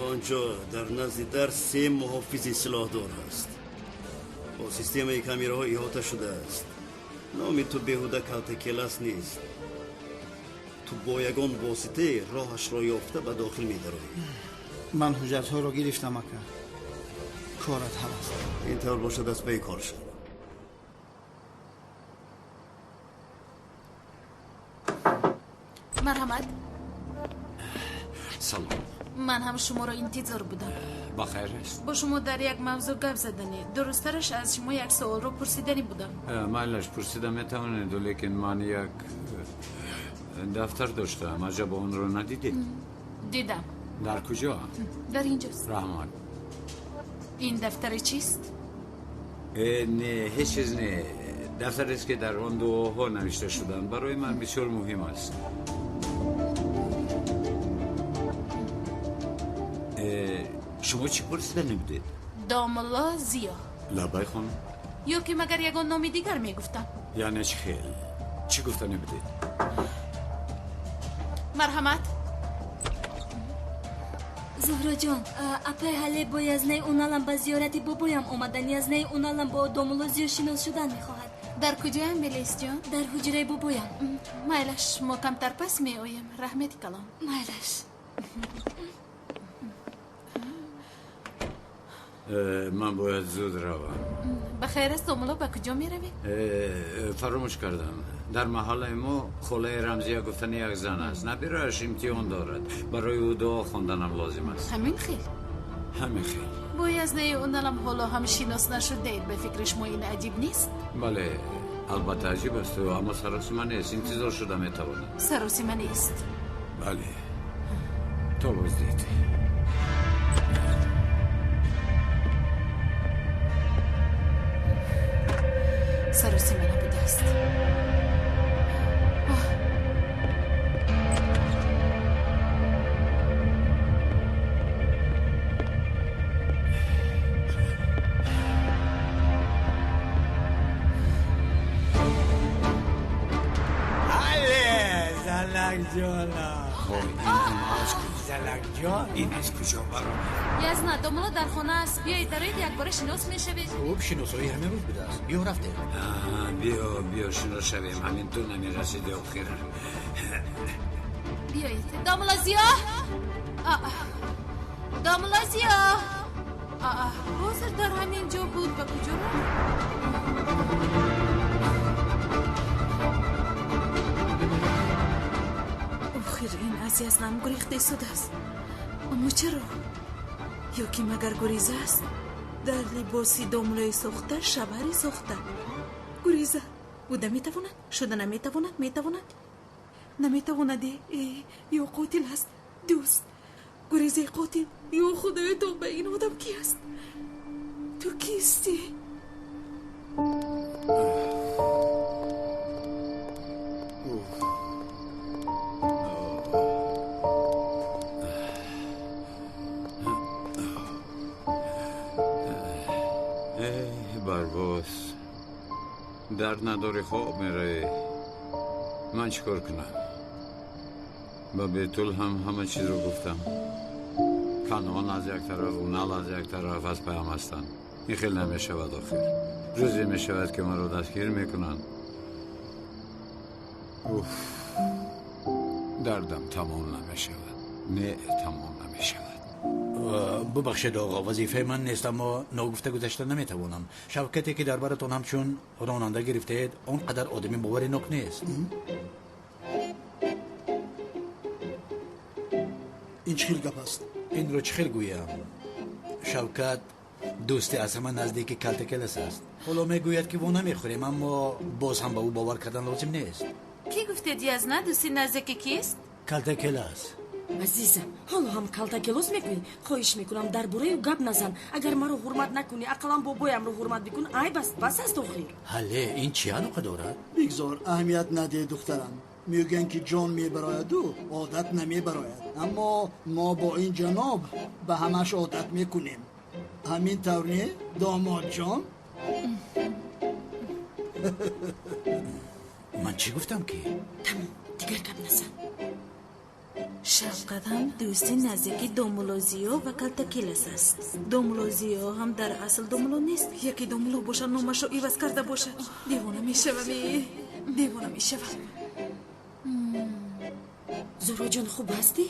Он ҷо дар назди дар се муҳофизи силоҳдор аст. Бо системаи камераҳо иҳота шудааст. Номи ту беҳуда калтакелас нест. Ту бо ягон воситае роҳашро ёфта ба дохил медароӣ.
Ман ҳуҷҷатҳоро гирифтам, ака. Корат ҳал аст.
Ин тавр бошад, аз пайи кор шав.
Марҳамат.
Салом.
Ман ҳам шуморо интизор будам.
Ба хайр аст?
Бо шумо дар як мавзӯъ гап заданӣ, дурусттараш, аз шумо як суолро пурсиданӣ будам.
Майлаш, пурсида метавонед, лекин ман як дафтар доштам. Аҷаб, онро надидед?
Дидам.
Дар куҷо?
Дар инҷост.
Раҳмат.
Ин дафтари чист?
Не, ҳеҷ чиз не. Дафтарест ки дар он дуоҳо навишта шуданд. Барои ман бисёр муҳим аст. Шумо чӣ пурсида набудед?
Домулло Зиё.
Лабай хонум.
Ё ки магар ягон номи дигар мегуфтам?
Яъне чӣ хел? Чӣ гуфта набудед?
Марҳамат.
Зуҳроҷон, апай ҳале бо язнаи уналам ба зиёрати бобоям омадан. Язнаи уналам бо домулло Зиё шинос шудан мехоҳад.
Дар куҷоям, Мелисҷон?
Дар ҳуҷраи бобоям.
Майлаш, мо камтар пас меоем. Раҳмати калон.
Майлаш.
Ман бояд зуд равам.
Ба хайр аст, домулло, ба куҷо меравед?
Фаромӯш кардам. Дар маҳаллаи мо холаи Рамзия гуфтани як зан аст. Набирааш имтиҳон дорад. Барои ӯ дуо хонданам лозим аст.
Ҳамин хел?
Ҳамин хел.
Бо язнаи уналам ҳоло ҳам шинос нашудаед. Ба фикри шумо ин аҷиб нест?
Бале, албатта аҷиб аст, аммо саросима нест. Интизор шуда метавонад.
Саросима нест.
Бале, то боздид.
Саросима набудааст.
Ин аз куҷо баромад?
Язна, домулло дар хона аст. Биёед, дароед, якбора шинос мешавед.
Хуб, шиносоӣ ҳамин рӯз будааст. Биё, рафтем.
Биё, биё, шинос шавем. Ҳамин ту намерасиди охир.
Биёед. Домулло Зиё! Домулло Зиё! Ҳозир дар ҳамин ҷо буд. Ба куҷо рафт? Охир ин аз язнам гурехта истодааст. Аммо чаро? Ё ки магар гуреза аст? Дар либоси домуллои сохта, шавҳари сохта. Гуреза буда метавонад? Шуда наметавонад? Метавонад? Наметавонад. Ё қотил аст? Дӯст. Гурезаи қотил. Ё худоё, то ба ин одам ки аст? Ту кистӣ?
Барбос, дард надори, хоб меравӣ. Ман чӣ кор кунам? Ба Бетул ҳам ҳама чизро гуфтам. Канон аз як тараф, Унал аз як тараф аз паям ҳастанд. Ин хел намешавад охир. Рӯзе мешавад ки маро дастгир мекунанд. Уф, дардам тамом намешавад. Не, тамом намешавад.
Бубахшед оғо, вазифаи ман нест, аммо ногуфта гузашта наметавонам. Шавкате ки дар баратон ҳамчун ронанда гирифтаед, он қадар одами боваринок нест.
Ин чӣ хел гап аст?
Инро чӣ хел гӯям? Шавкат дӯсти аз ҳама наздики Калтакелас аст. Ҳоло мегӯяд ки во намехӯрем, аммо боз ҳам ба ӯ бовар кардан лозим нест.
Кӣ гуфтед язна дӯсти наздики кист?
Калтакелас.
Азизам, ҳоло ҳам калтакелос мекунӣ? Хоҳиш мекунам, дар бораи ӯ гап назан. Агар маро ҳурмат накунӣ, ақаллан бобоямро ҳурмат бикун. Айб аст, бас аст охир.
Ҳале, ин чӣ алоқа дорад?
Бигзор, аҳамият надиҳ, духтарам. Мегӯянд ки ҷон мебарояду одат намебарояд. Аммо мо бо ин ҷаноб ба ҳамаш одат мекунем. Ҳамин тавр не, домодҷон?
Ман чӣ гуфтам ки?
Тамом, дигар гап назан.
Шавкат ҳам дӯсти наздики домулло Зиё ва Калтакелас аст. Домулло Зиё ҳам дар асл домулло нест. Яке домулло бошад, номашро иваз карда бошад. Девона мешавам, девона мешавам.
Зуҳроҷон, хуб ҳастӣ?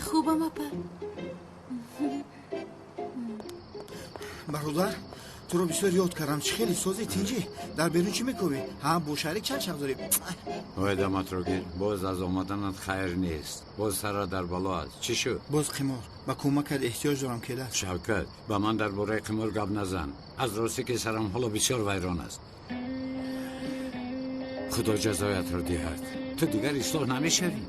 Хубам, апа.
Бародар, туро бисёр ёд кардам. Чӣ хеле сози тинҷӣ? Дар берун чӣ мекӯбӣ? Ҳа, бо шарик чанд шақ дорӣ?
Ой, даматро гир. Боз аз омаданат хайр нест. Боз сара дар бало аст. Чӣ шуд?
Боз қимор. Ба кӯмакат эҳтиёҷ дорам, келас.
Шавкат, ба ман дар бораи қимор гап назан. Аз росте ки сарам ҳоло бисёр вайрон аст. Худо ҷазоятро диҳад. Ту дигар ислоҳ намешавӣ.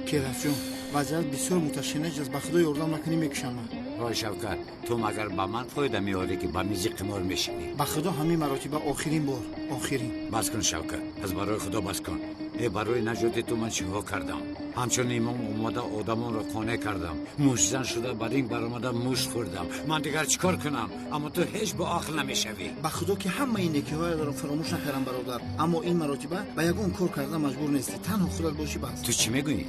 Келасҷон, вазъият бисёр муташанниҷ аст. Ба худо ёрдам накунӣ, мекушам ман.
Вой Шавкат, ту магар ба ман фоида меорӣ, ки ба мизи қимор мешинӣ?
Ба худо, ҳамин маротиба охирин бор, охирин.
Бас кун, Шавкат, аз барои худо бас кун. Э, барои наҷоти ту ман чиҳо кардам? Ҳамчун имом омада одамонро қонеъ кардам, муштзан шуда ба ринг баромада мушт хӯрдам. Ман дигар чӣ кор кунам? Аммо ту ҳеҷ бо ақл намешавӣ.
Ба худо, ки ҳамаи некиҳоятро фаромӯш накардам, бародар, аммо ин маротиба ба ягон кор карда маҷбур нестӣ, танҳо худат бошӣ, бас.
Ту чӣ мегӯӣ?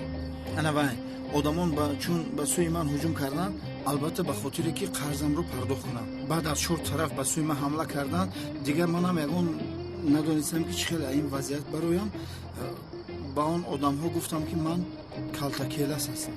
Ана вай одамон чун ба сӯи ман ҳуҷум карданд, албатта ба хотире ки қарзамро пардохт кунам, баъд аз чор тараф ба сӯи ман ҳамла карданд. Дигар манам ягон надонистам, ки чӣ хел ин вазъият бароям. Ба он одамҳо гуфтам, ки ман Калтакелас ҳастам.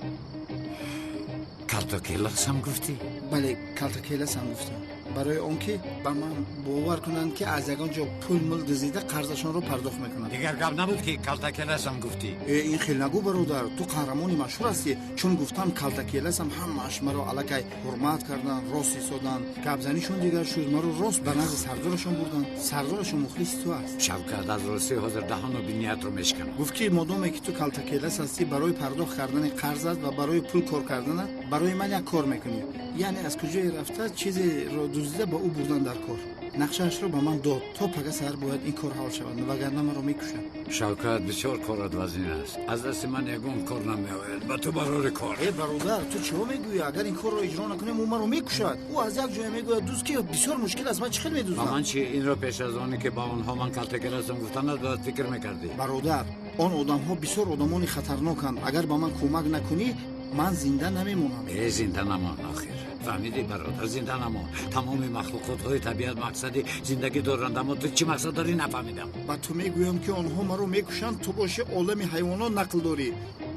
Калтакеласам гуфтӣ?
Бале, Калтакеласам гуфтам, барои он ки ба ман бовар кунанд, ки аз ягон ҷо пул мул дуздида қарзашонро пардохт мекунам.
Дигар гап набуд, ки Калтакеласам гуфтӣ?
Э, ин хел нагӯ, бародар, ту қаҳрамони машҳур ҳастӣ. Чун гуфтам Калтакеласам, ҳамааш маро аллакай ҳурмат карданд, рост истоданд, гапзанишон дигар шуд, маро рост ба назди сардорашон бурданд. Сардорашон мухлиси ту аст.
Шавкат, аз ростӣ ҳозир даҳону биниятро мешканам.
Гуфт, ки модоме ки ту Калтакелас ҳастӣ, барои пардохт кардани қарзат ва барои пул кор карданат барои ман як кор мекунӣ. Яъне аз куҷое рафта чизеро дуздида ба ӯ бурдан дар кор. Нақшаашро ба ман дод. То пага саҳар бояд ин кор ҳал шавад, вагарна маро мекушад.
Шавкат, бисёр корат вазнин аст, аз дасти ман ягон кор намеояд. Ба ту барори кор.
Э, бародар, ту чиҳо мегӯӣ? Агар ин корро иҷро накунем, ӯ маро мекушад. Ӯ аз як ҷое мегӯяд дуз, ки бисёр мушкил аст. Ман чӣ хел
Ба
медуздам?
Ман чи? Инро пеш аз оне ки ба онҳо ман Калтакеласам гуфтанат бояд фикр мекардӣ.
Бародар, он одамҳо бисёр одамони хатарноканд. Агар ба ман кӯмак накунӣ, ман зинда намемонам.
Э, зинда намон охир, фаҳмидӣ, бародар, зинда намон. Тамоми махлуқотҳои табиат мақсади зиндагӣ доранд, аммо ту чӣ мақсад дорӣ, нафаҳмидам.
Ба ту мегӯям, ки онҳо маро мекушанд, ту боши олами ҳайвонот нақл дорӣ.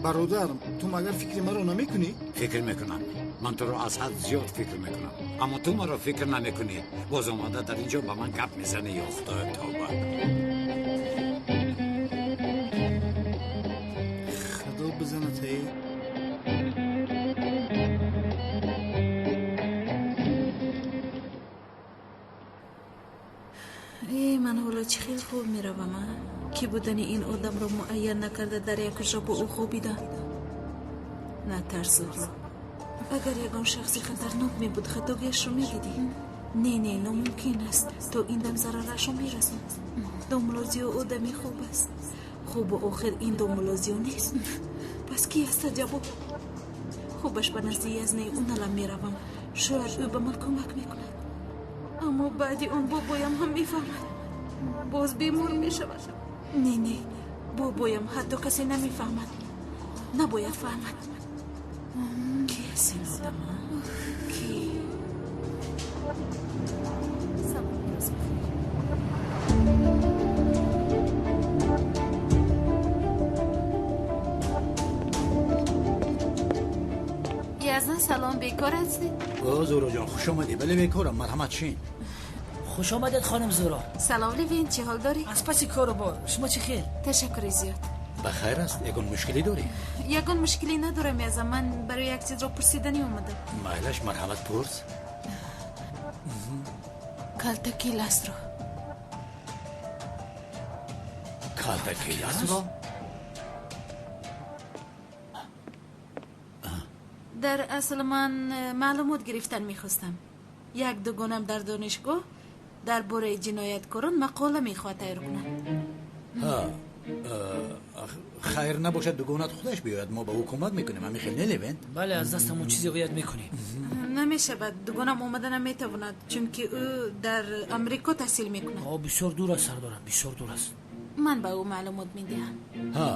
Бародар, ту магар фикри маро намекунӣ?
Фикр мекунам, ман туро аз ҳад зиёд фикр мекунам, аммо ту маро фикр намекунӣ. Боз омада дар ин ҷо ба ман гап мезанӣ. Ё худоё, тавба!
Худо бизанад, эй.
Э, ман ҳоло чӣ хел хоб меравам, а? Кӣ будани ин одамро муайян накарда дар як ҳуҷра бо ӯ хобидам. Натарс, Зуҳро. Агар ягон шахси хатарнок мебуд, хатогиашро медидӣ. Не, не, номумкин аст. То ин дам зарарашро мерасонд. Домулло Зиё одами хуб аст. Хубу охир ин домулло Зиё нест. Пас ки аст, аҷабо? Хубаш ба назди язнаи Уналам меравам, шояд ӯ ба ман кӯмак мекунад. Аммо баъди он бобоям ҳам мефаҳмад, боз бемор мешавад. Не, не, бобоям ҳатто касе намефаҳмад, набояд фаҳмад. Ки аст ин одам, а? Ки?
Салом, рӯз бахайр.
Язна, салом, бекор ҳастед?
О, Зуҳроҷон, хуш омадӣ. Бале, бекорам, марҳамат, шин.
Хуш омадед, хоним Зуҳро.
Салом, Левин, чӣ ҳол дорӣ?
Аз паси кору бор, шумо чӣ хел?
Ташаккури зиёд.
Ба хайр аст? Ягон мушкилӣ дорӣ?
Ягон мушкилӣ надорам, Яза, ман барои як чизро пурсиданӣ омадам.
Майлаш, марҳамат, пурс.
Калтакеласро.
Калтакеласро?
Дар асл ман маълумот гирифтан мехостам. Як дугонам дар донишгоҳ дар бораи ҷинояткорон мақола мехоҳад тайёр кунад.
Ҳа, хайр набошад, дугонат худаш биёяд, мо ба ӯ кӯмак мекунем. Ҳамин хел не, Левент?
Бале, аз дастамон чизе ояд, мекунем.
Намешавад, дугонам омада наметавонад, чунки ӯ дар Амрико таҳсил мекунад.
О, бисёр дур аст, сардорам, бисёр дур аст.
Ман ба ӯ маълумот медиҳам.
Ҳа,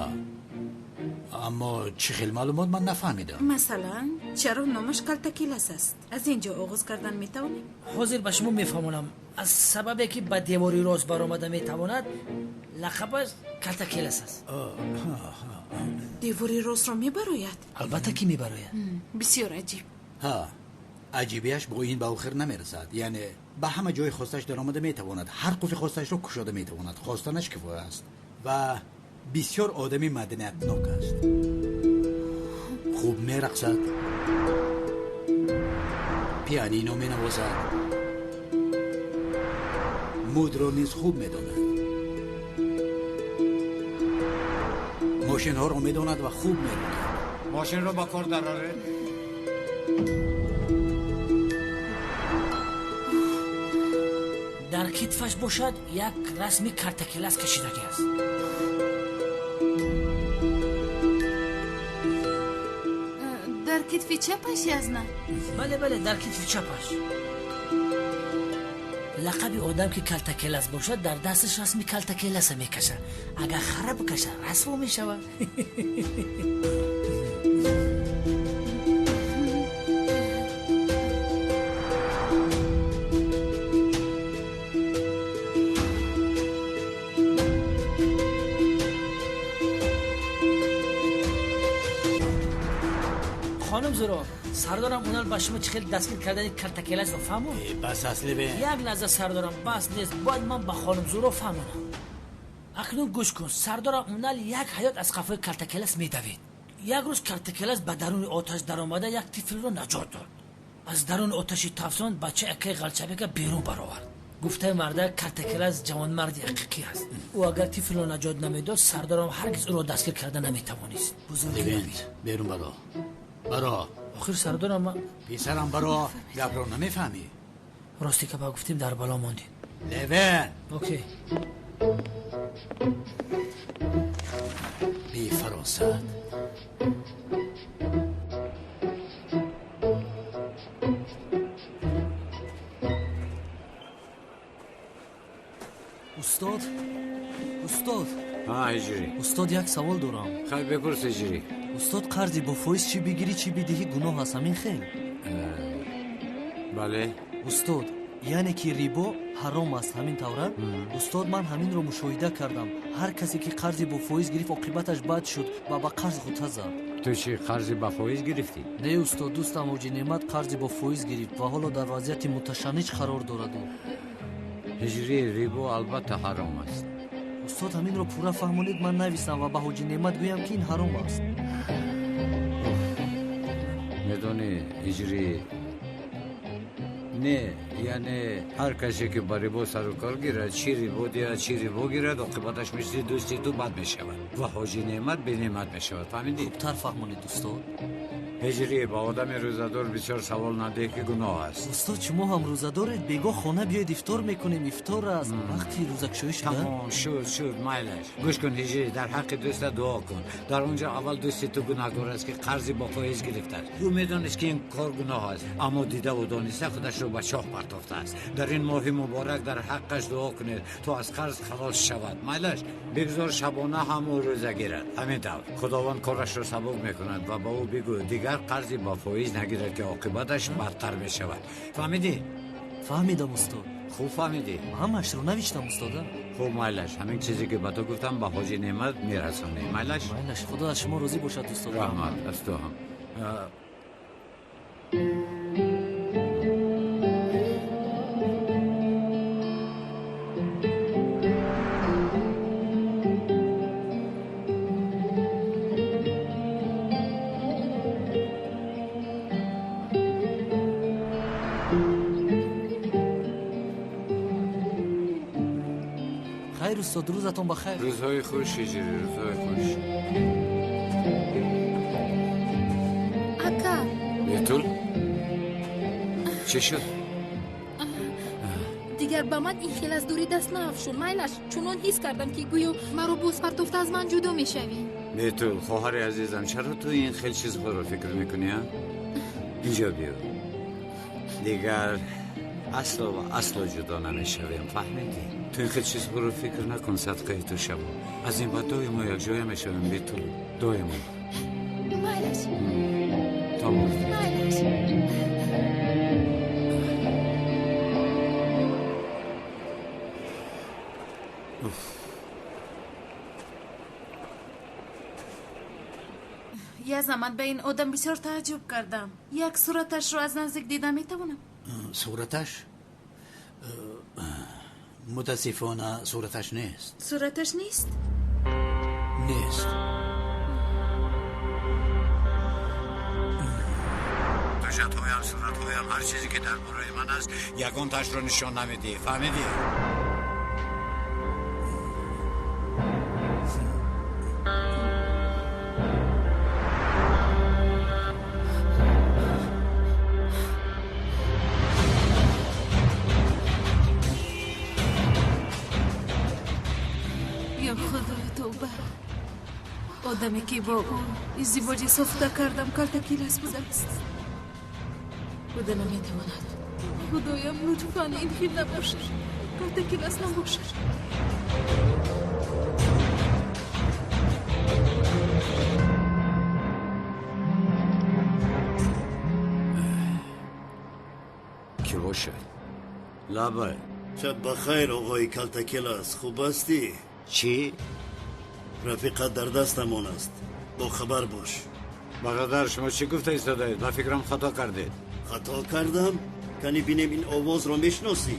аммо чӣ хел маълумот, ман нафаҳмидам.
Масалан, чаро номаш Калтакилас аст? Аз ин ҷо оғоз кардан метавонем.
Ҳозир ба шумо мефаҳмонам. Аз сабабе ки ба девори рост баромада метавонад, лақабаш Калтакелас аст.
Девори ростро мебарояд?
Албатта ки мебарояд.
Бисёр аҷиб.
Ҳа, аҷибиаш бо ин ба охир намерасад. Яъне ба ҳама ҷои хостааш даромада метавонад, ҳар қуфи хостаашро кушода метавонад, хостанаш кифоя аст. Ва бисёр одами маданиятнок аст, хуб мерақсад, пианино менавозад, мудро низ хуб медонад, мошинҳоро медонад ва хуб меронад.
Мошинро ба кор дароред.
Дар китфаш бошад як расми картакелас кашидагӣ аст.
Дар китфи чапаш язна?
Бале, бале, дар китфи чапаш. Лақаби одам ки калтакелас бошад, дар дасташ расми калтакеласа мекашад. Агар хара бикашад, расво мешавад. Хонум Зуро, сардорам Унал ба шумо чӣ хел дастгир кардани калтакеласро фаҳмонд?
Бас аст, Левент.
Як лаҳза, сардорам, бас нест, бояд ман ба хонум Зуро фаҳмонам. Акнун гӯш кун, сардорам Унал як ҳаёт аз қафои калтакелас медавид. Як рӯз калтакелас ба даруни оташ даромада як тифлро наҷот дод. Аз даруни оташи тафсон бача акаи ғалчабека берун баровард. Гуфтаи марда, калтакелас ҷавонмарди ҳақиқӣ аст. Ӯ агар тифлро наҷот намедод, сардорам ҳаргиз ӯро дастгир карда наметавонист.
Левент, берун баро. Баро.
Охир сардорам ман.
Писарам, баро, гапро намефаҳмӣ.
Рости ка ба гуфтем дар бало мондем.
Левент.
Окей.
Бефаросат.
Устод, устод.
Ҳа, Ҳиҷрӣ.
Устод, як савол дорам.
Хайр, бипурс, Ҳиҷрӣ.
Устод, қарзи бо фоиз чӣ бигирӣ, чӣ бидиҳӣ, гуноҳ аст, ҳамин хел?
Бале.
Устод, яъне ки рибо ҳаром аст, ҳамин тавра? Устод, ман ҳаминро мушоҳида кардам. Ҳар касе ки қарзи бо фоиз гирифт, оқибаташ бад шуд ва ба қарз ғута зад.
Ту чӣ, қарзи ба фоиз гирифтӣ?
Не, устод, дӯстам ҳоҷи Неъмат қарзи бо фоиз гирифт ва ҳоло дар вазъияти муташанниҷ қарор дорад.
Ҳиҷрӣ, рибо албатта ҳаром аст.
Устод, ҳаминро пурра фаҳмонед, ман нависам ва ба ҳоҷи Неъмат гӯям, ки ин ҳаром аст.
Медонӣ, ҳиҷрӣ, не, яъне ҳар касе ки ба рибо сару кор гирад, чӣ рибо диҳад, чӣ рибо гирад, оқибаташ мисли дӯсти ту бад мешавад ва ҳоҷи Неъмат бенеъмат мешавад. Фаҳмидӣ?
Хубтар фаҳмонед, устод.
Ҳиҷрӣ, ба одами рӯзадор бисёр савол надиҳ, ки гуноҳ аст.
Устод, шумо ҳам рӯзадоред? Бегоҳ хона биёед, ифтор мекунем. Ифтор аст, вақти рӯзакшоӣ шуда.
Тамом шуд, шуд, майлаш. Гӯш кун, ҳиҷрӣ, дар ҳаққи дӯста дуо кун. Дар он ҷо аввал дӯсти ту гунаҳкор аст, ки қарзи бо фоиз гирифтааст. Ӯ медонист, ки ин кор гуноҳ аст, аммо дидаву дониста худашро ба чоҳ партофтааст. Дар ин моҳи муборак дар ҳаққаш дуо кунед, то аз қарз халос шавад. Майлаш, бигзор шабона ҳам ӯ рӯза гирад. Ҳамин тавр Худованд корашро сабук мекунад ва ба ӯ бигӯ дигар қарзи ба фоиз нагирад, ки оқибаташ бадтар мешавад. Фаҳмидӣ?
Фаҳмидам, устод.
Хуб фаҳмидӣ?
Ҳамаашро навиштам, устода.
Хуб, майлаш, ҳамин чизе ки ба ту гуфтам, ба ҳоҷи Неъмат мерасонӣ. Майлаш?
Майлаш, худо аз шумо розӣ бошад, устод.
Раҳмат, аз ту ҳам.
Хайр, устод, рӯзатон ба хайр.
Рӯзҳои хуш, ҳиҷрӣ, рӯзҳои хуш.
Ака.
Бетул, чӣ шуд?
Дигар ба ман ин хел аз дурӣ даст наафшун, майлаш. Чунон ҳис кардам, ки гӯё маро боз партофта аз ман ҷудо мешавӣ.
Бетул, хоҳари азизам, чаро ту ин хел чизҳоро фикр мекунӣ, а? Инҷо биё. Дигар асло ва асло ҷудо намешавем, фаҳмидӣ? Ту ин хел чизҳоро фикр накун, садқаи ту шавам. Аз ин баъд доимо якҷоя мешавем, Бетул, доимо.
Майлаш.
Тамом.
Майлаш.
Язна, ман ба ин одам бисёр тааҷҷуб кардам. Як сураташро аз наздик дида метавонам?
Сураташ? Мутаассифона, сураташ нест.
Сураташ нест?
Нест.
Ҳуҷҷатҳоям, суратҳоям, ҳар чизе ки дар бораи ман аст, ягонташро нишон намедиҳӣ, фаҳмидӣ?
Одаме ки бо ӯ издивоҷи сохта кардам, калтакилас будааст. Буда наметавонад. Худоям, лутфан ин хел набошад. Калтакилас набошад.
Ки бошад? Лабай.
Шаб бахайр, оғои калтакелас. Хуб ҳастӣ?
Чӣ?
Рафиқат дар дастамон аст. Бохабар бош.
Бародар, шумо чӣ гуфта истодаед? Ба фикрам хато кардед.
Хато кардам? Кани бинем, ин овозро мешиносӣ?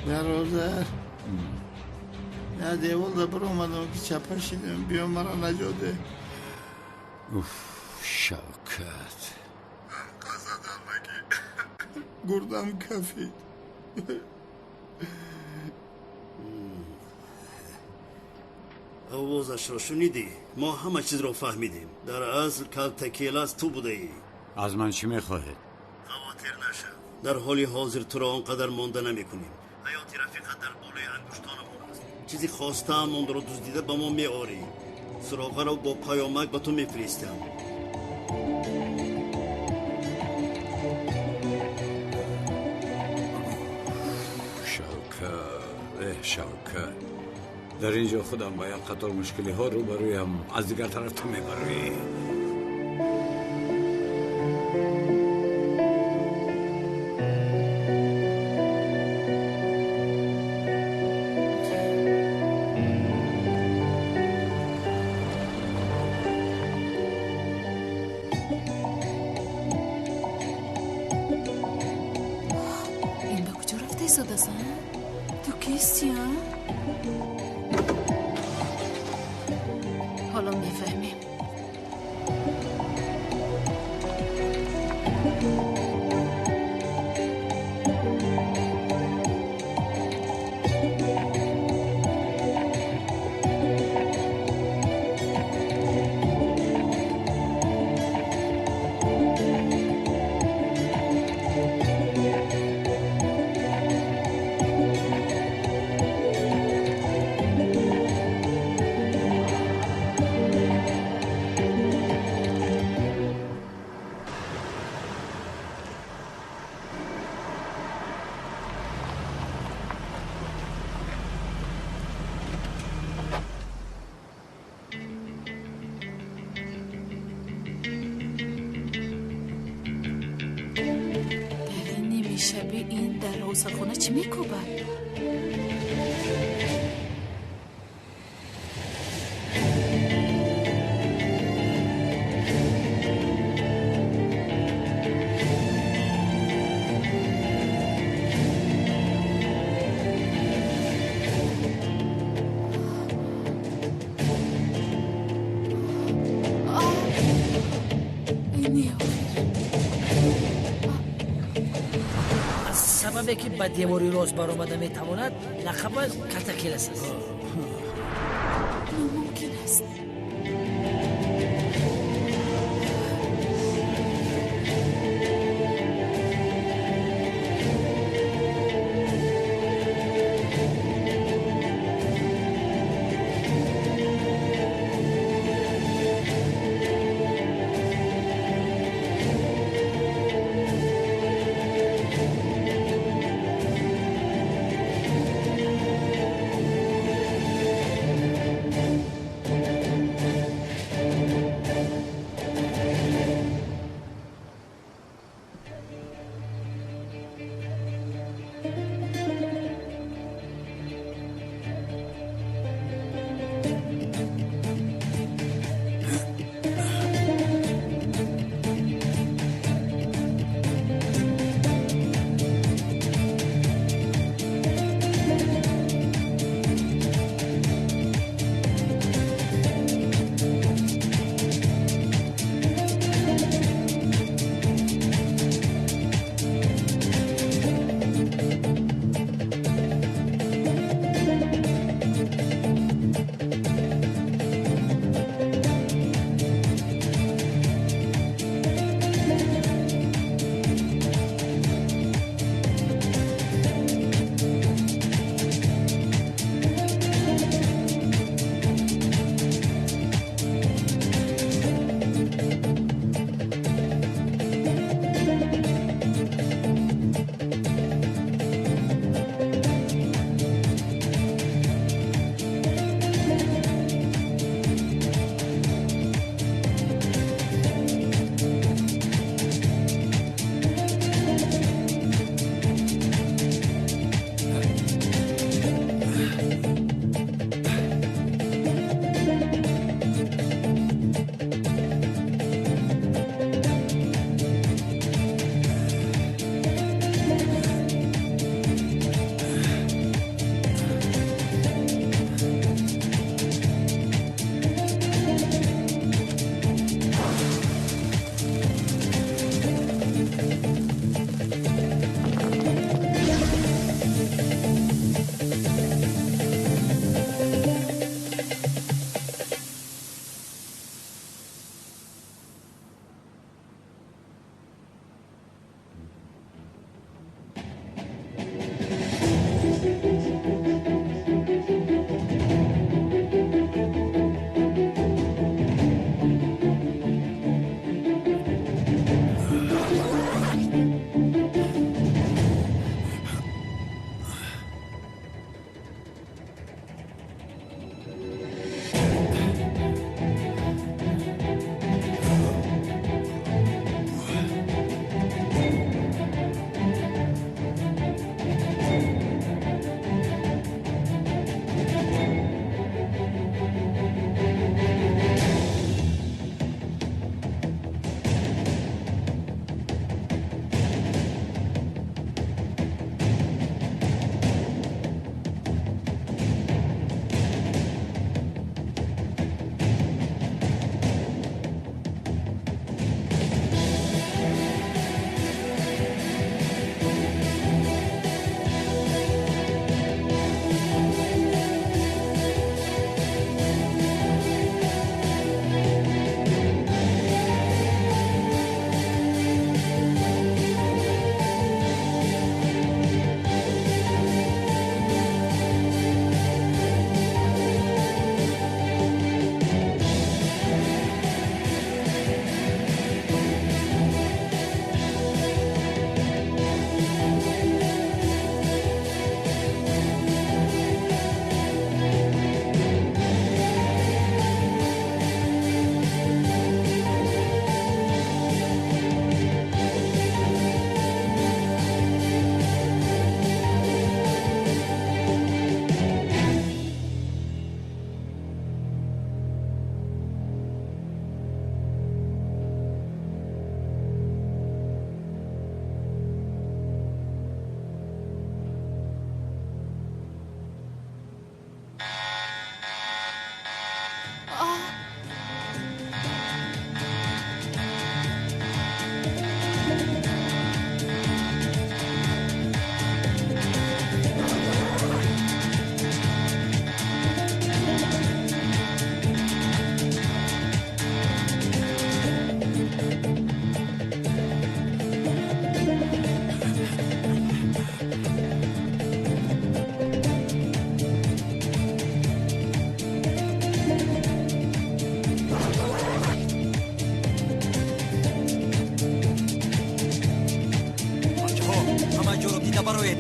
Бародар, я деволда биромадам, ки чапа шидам. Биё, мара наҷот деҳ.
Уф, Шавкат.
Гурдам кафид.
Овозашро шунидӣ? Мо ҳама чизро фаҳмидем. Дар асл калтакелас ту будаӣ.
Аз ман чӣ мехоҳед?
Хавотир нашав. Дар ҳоли ҳозир туро он қадар монда намекунем. Ҳаёти рафиқат дар болои ангуштонамон аст. Чизи хостаамонро дуздида ба мо меорӣ. Суроғаро бо паёмак ба ту мефиристам.
Шавкат, эҳ, Шавкат, дар ин ҷо худам ба як қатор мушкилиҳо рӯбарӯям, аз дигар тараф ту мебарӯӣ.
Ин ба куҷо рафта истодааст, а? Ту кисти, а? Ҳоло мефаҳмем. Дар ин нимишаби ин дар ҳосилхона чӣ мекӯбад? Не,
Аз сабабе ки ба девори рост баромада метавонад, лақабаш калтакелас аст.
Номумкин аст.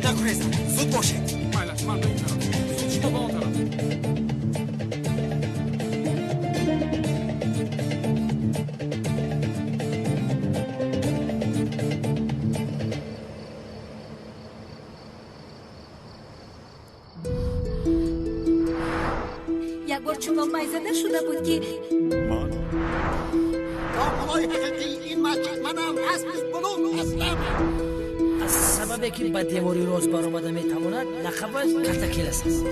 Нагурезад, зуд бошед.
Майлаш, ман ба ин тараф, шумо ба он тараф.
Як бор чунон майзада шуда буд, ки
Домлои ҳақиқии ин масҷид манам, аспи булуғ ҳастам.
Аз сабабе ки ба девори рост баромада метавонад, лақабаш Калтакелас аст.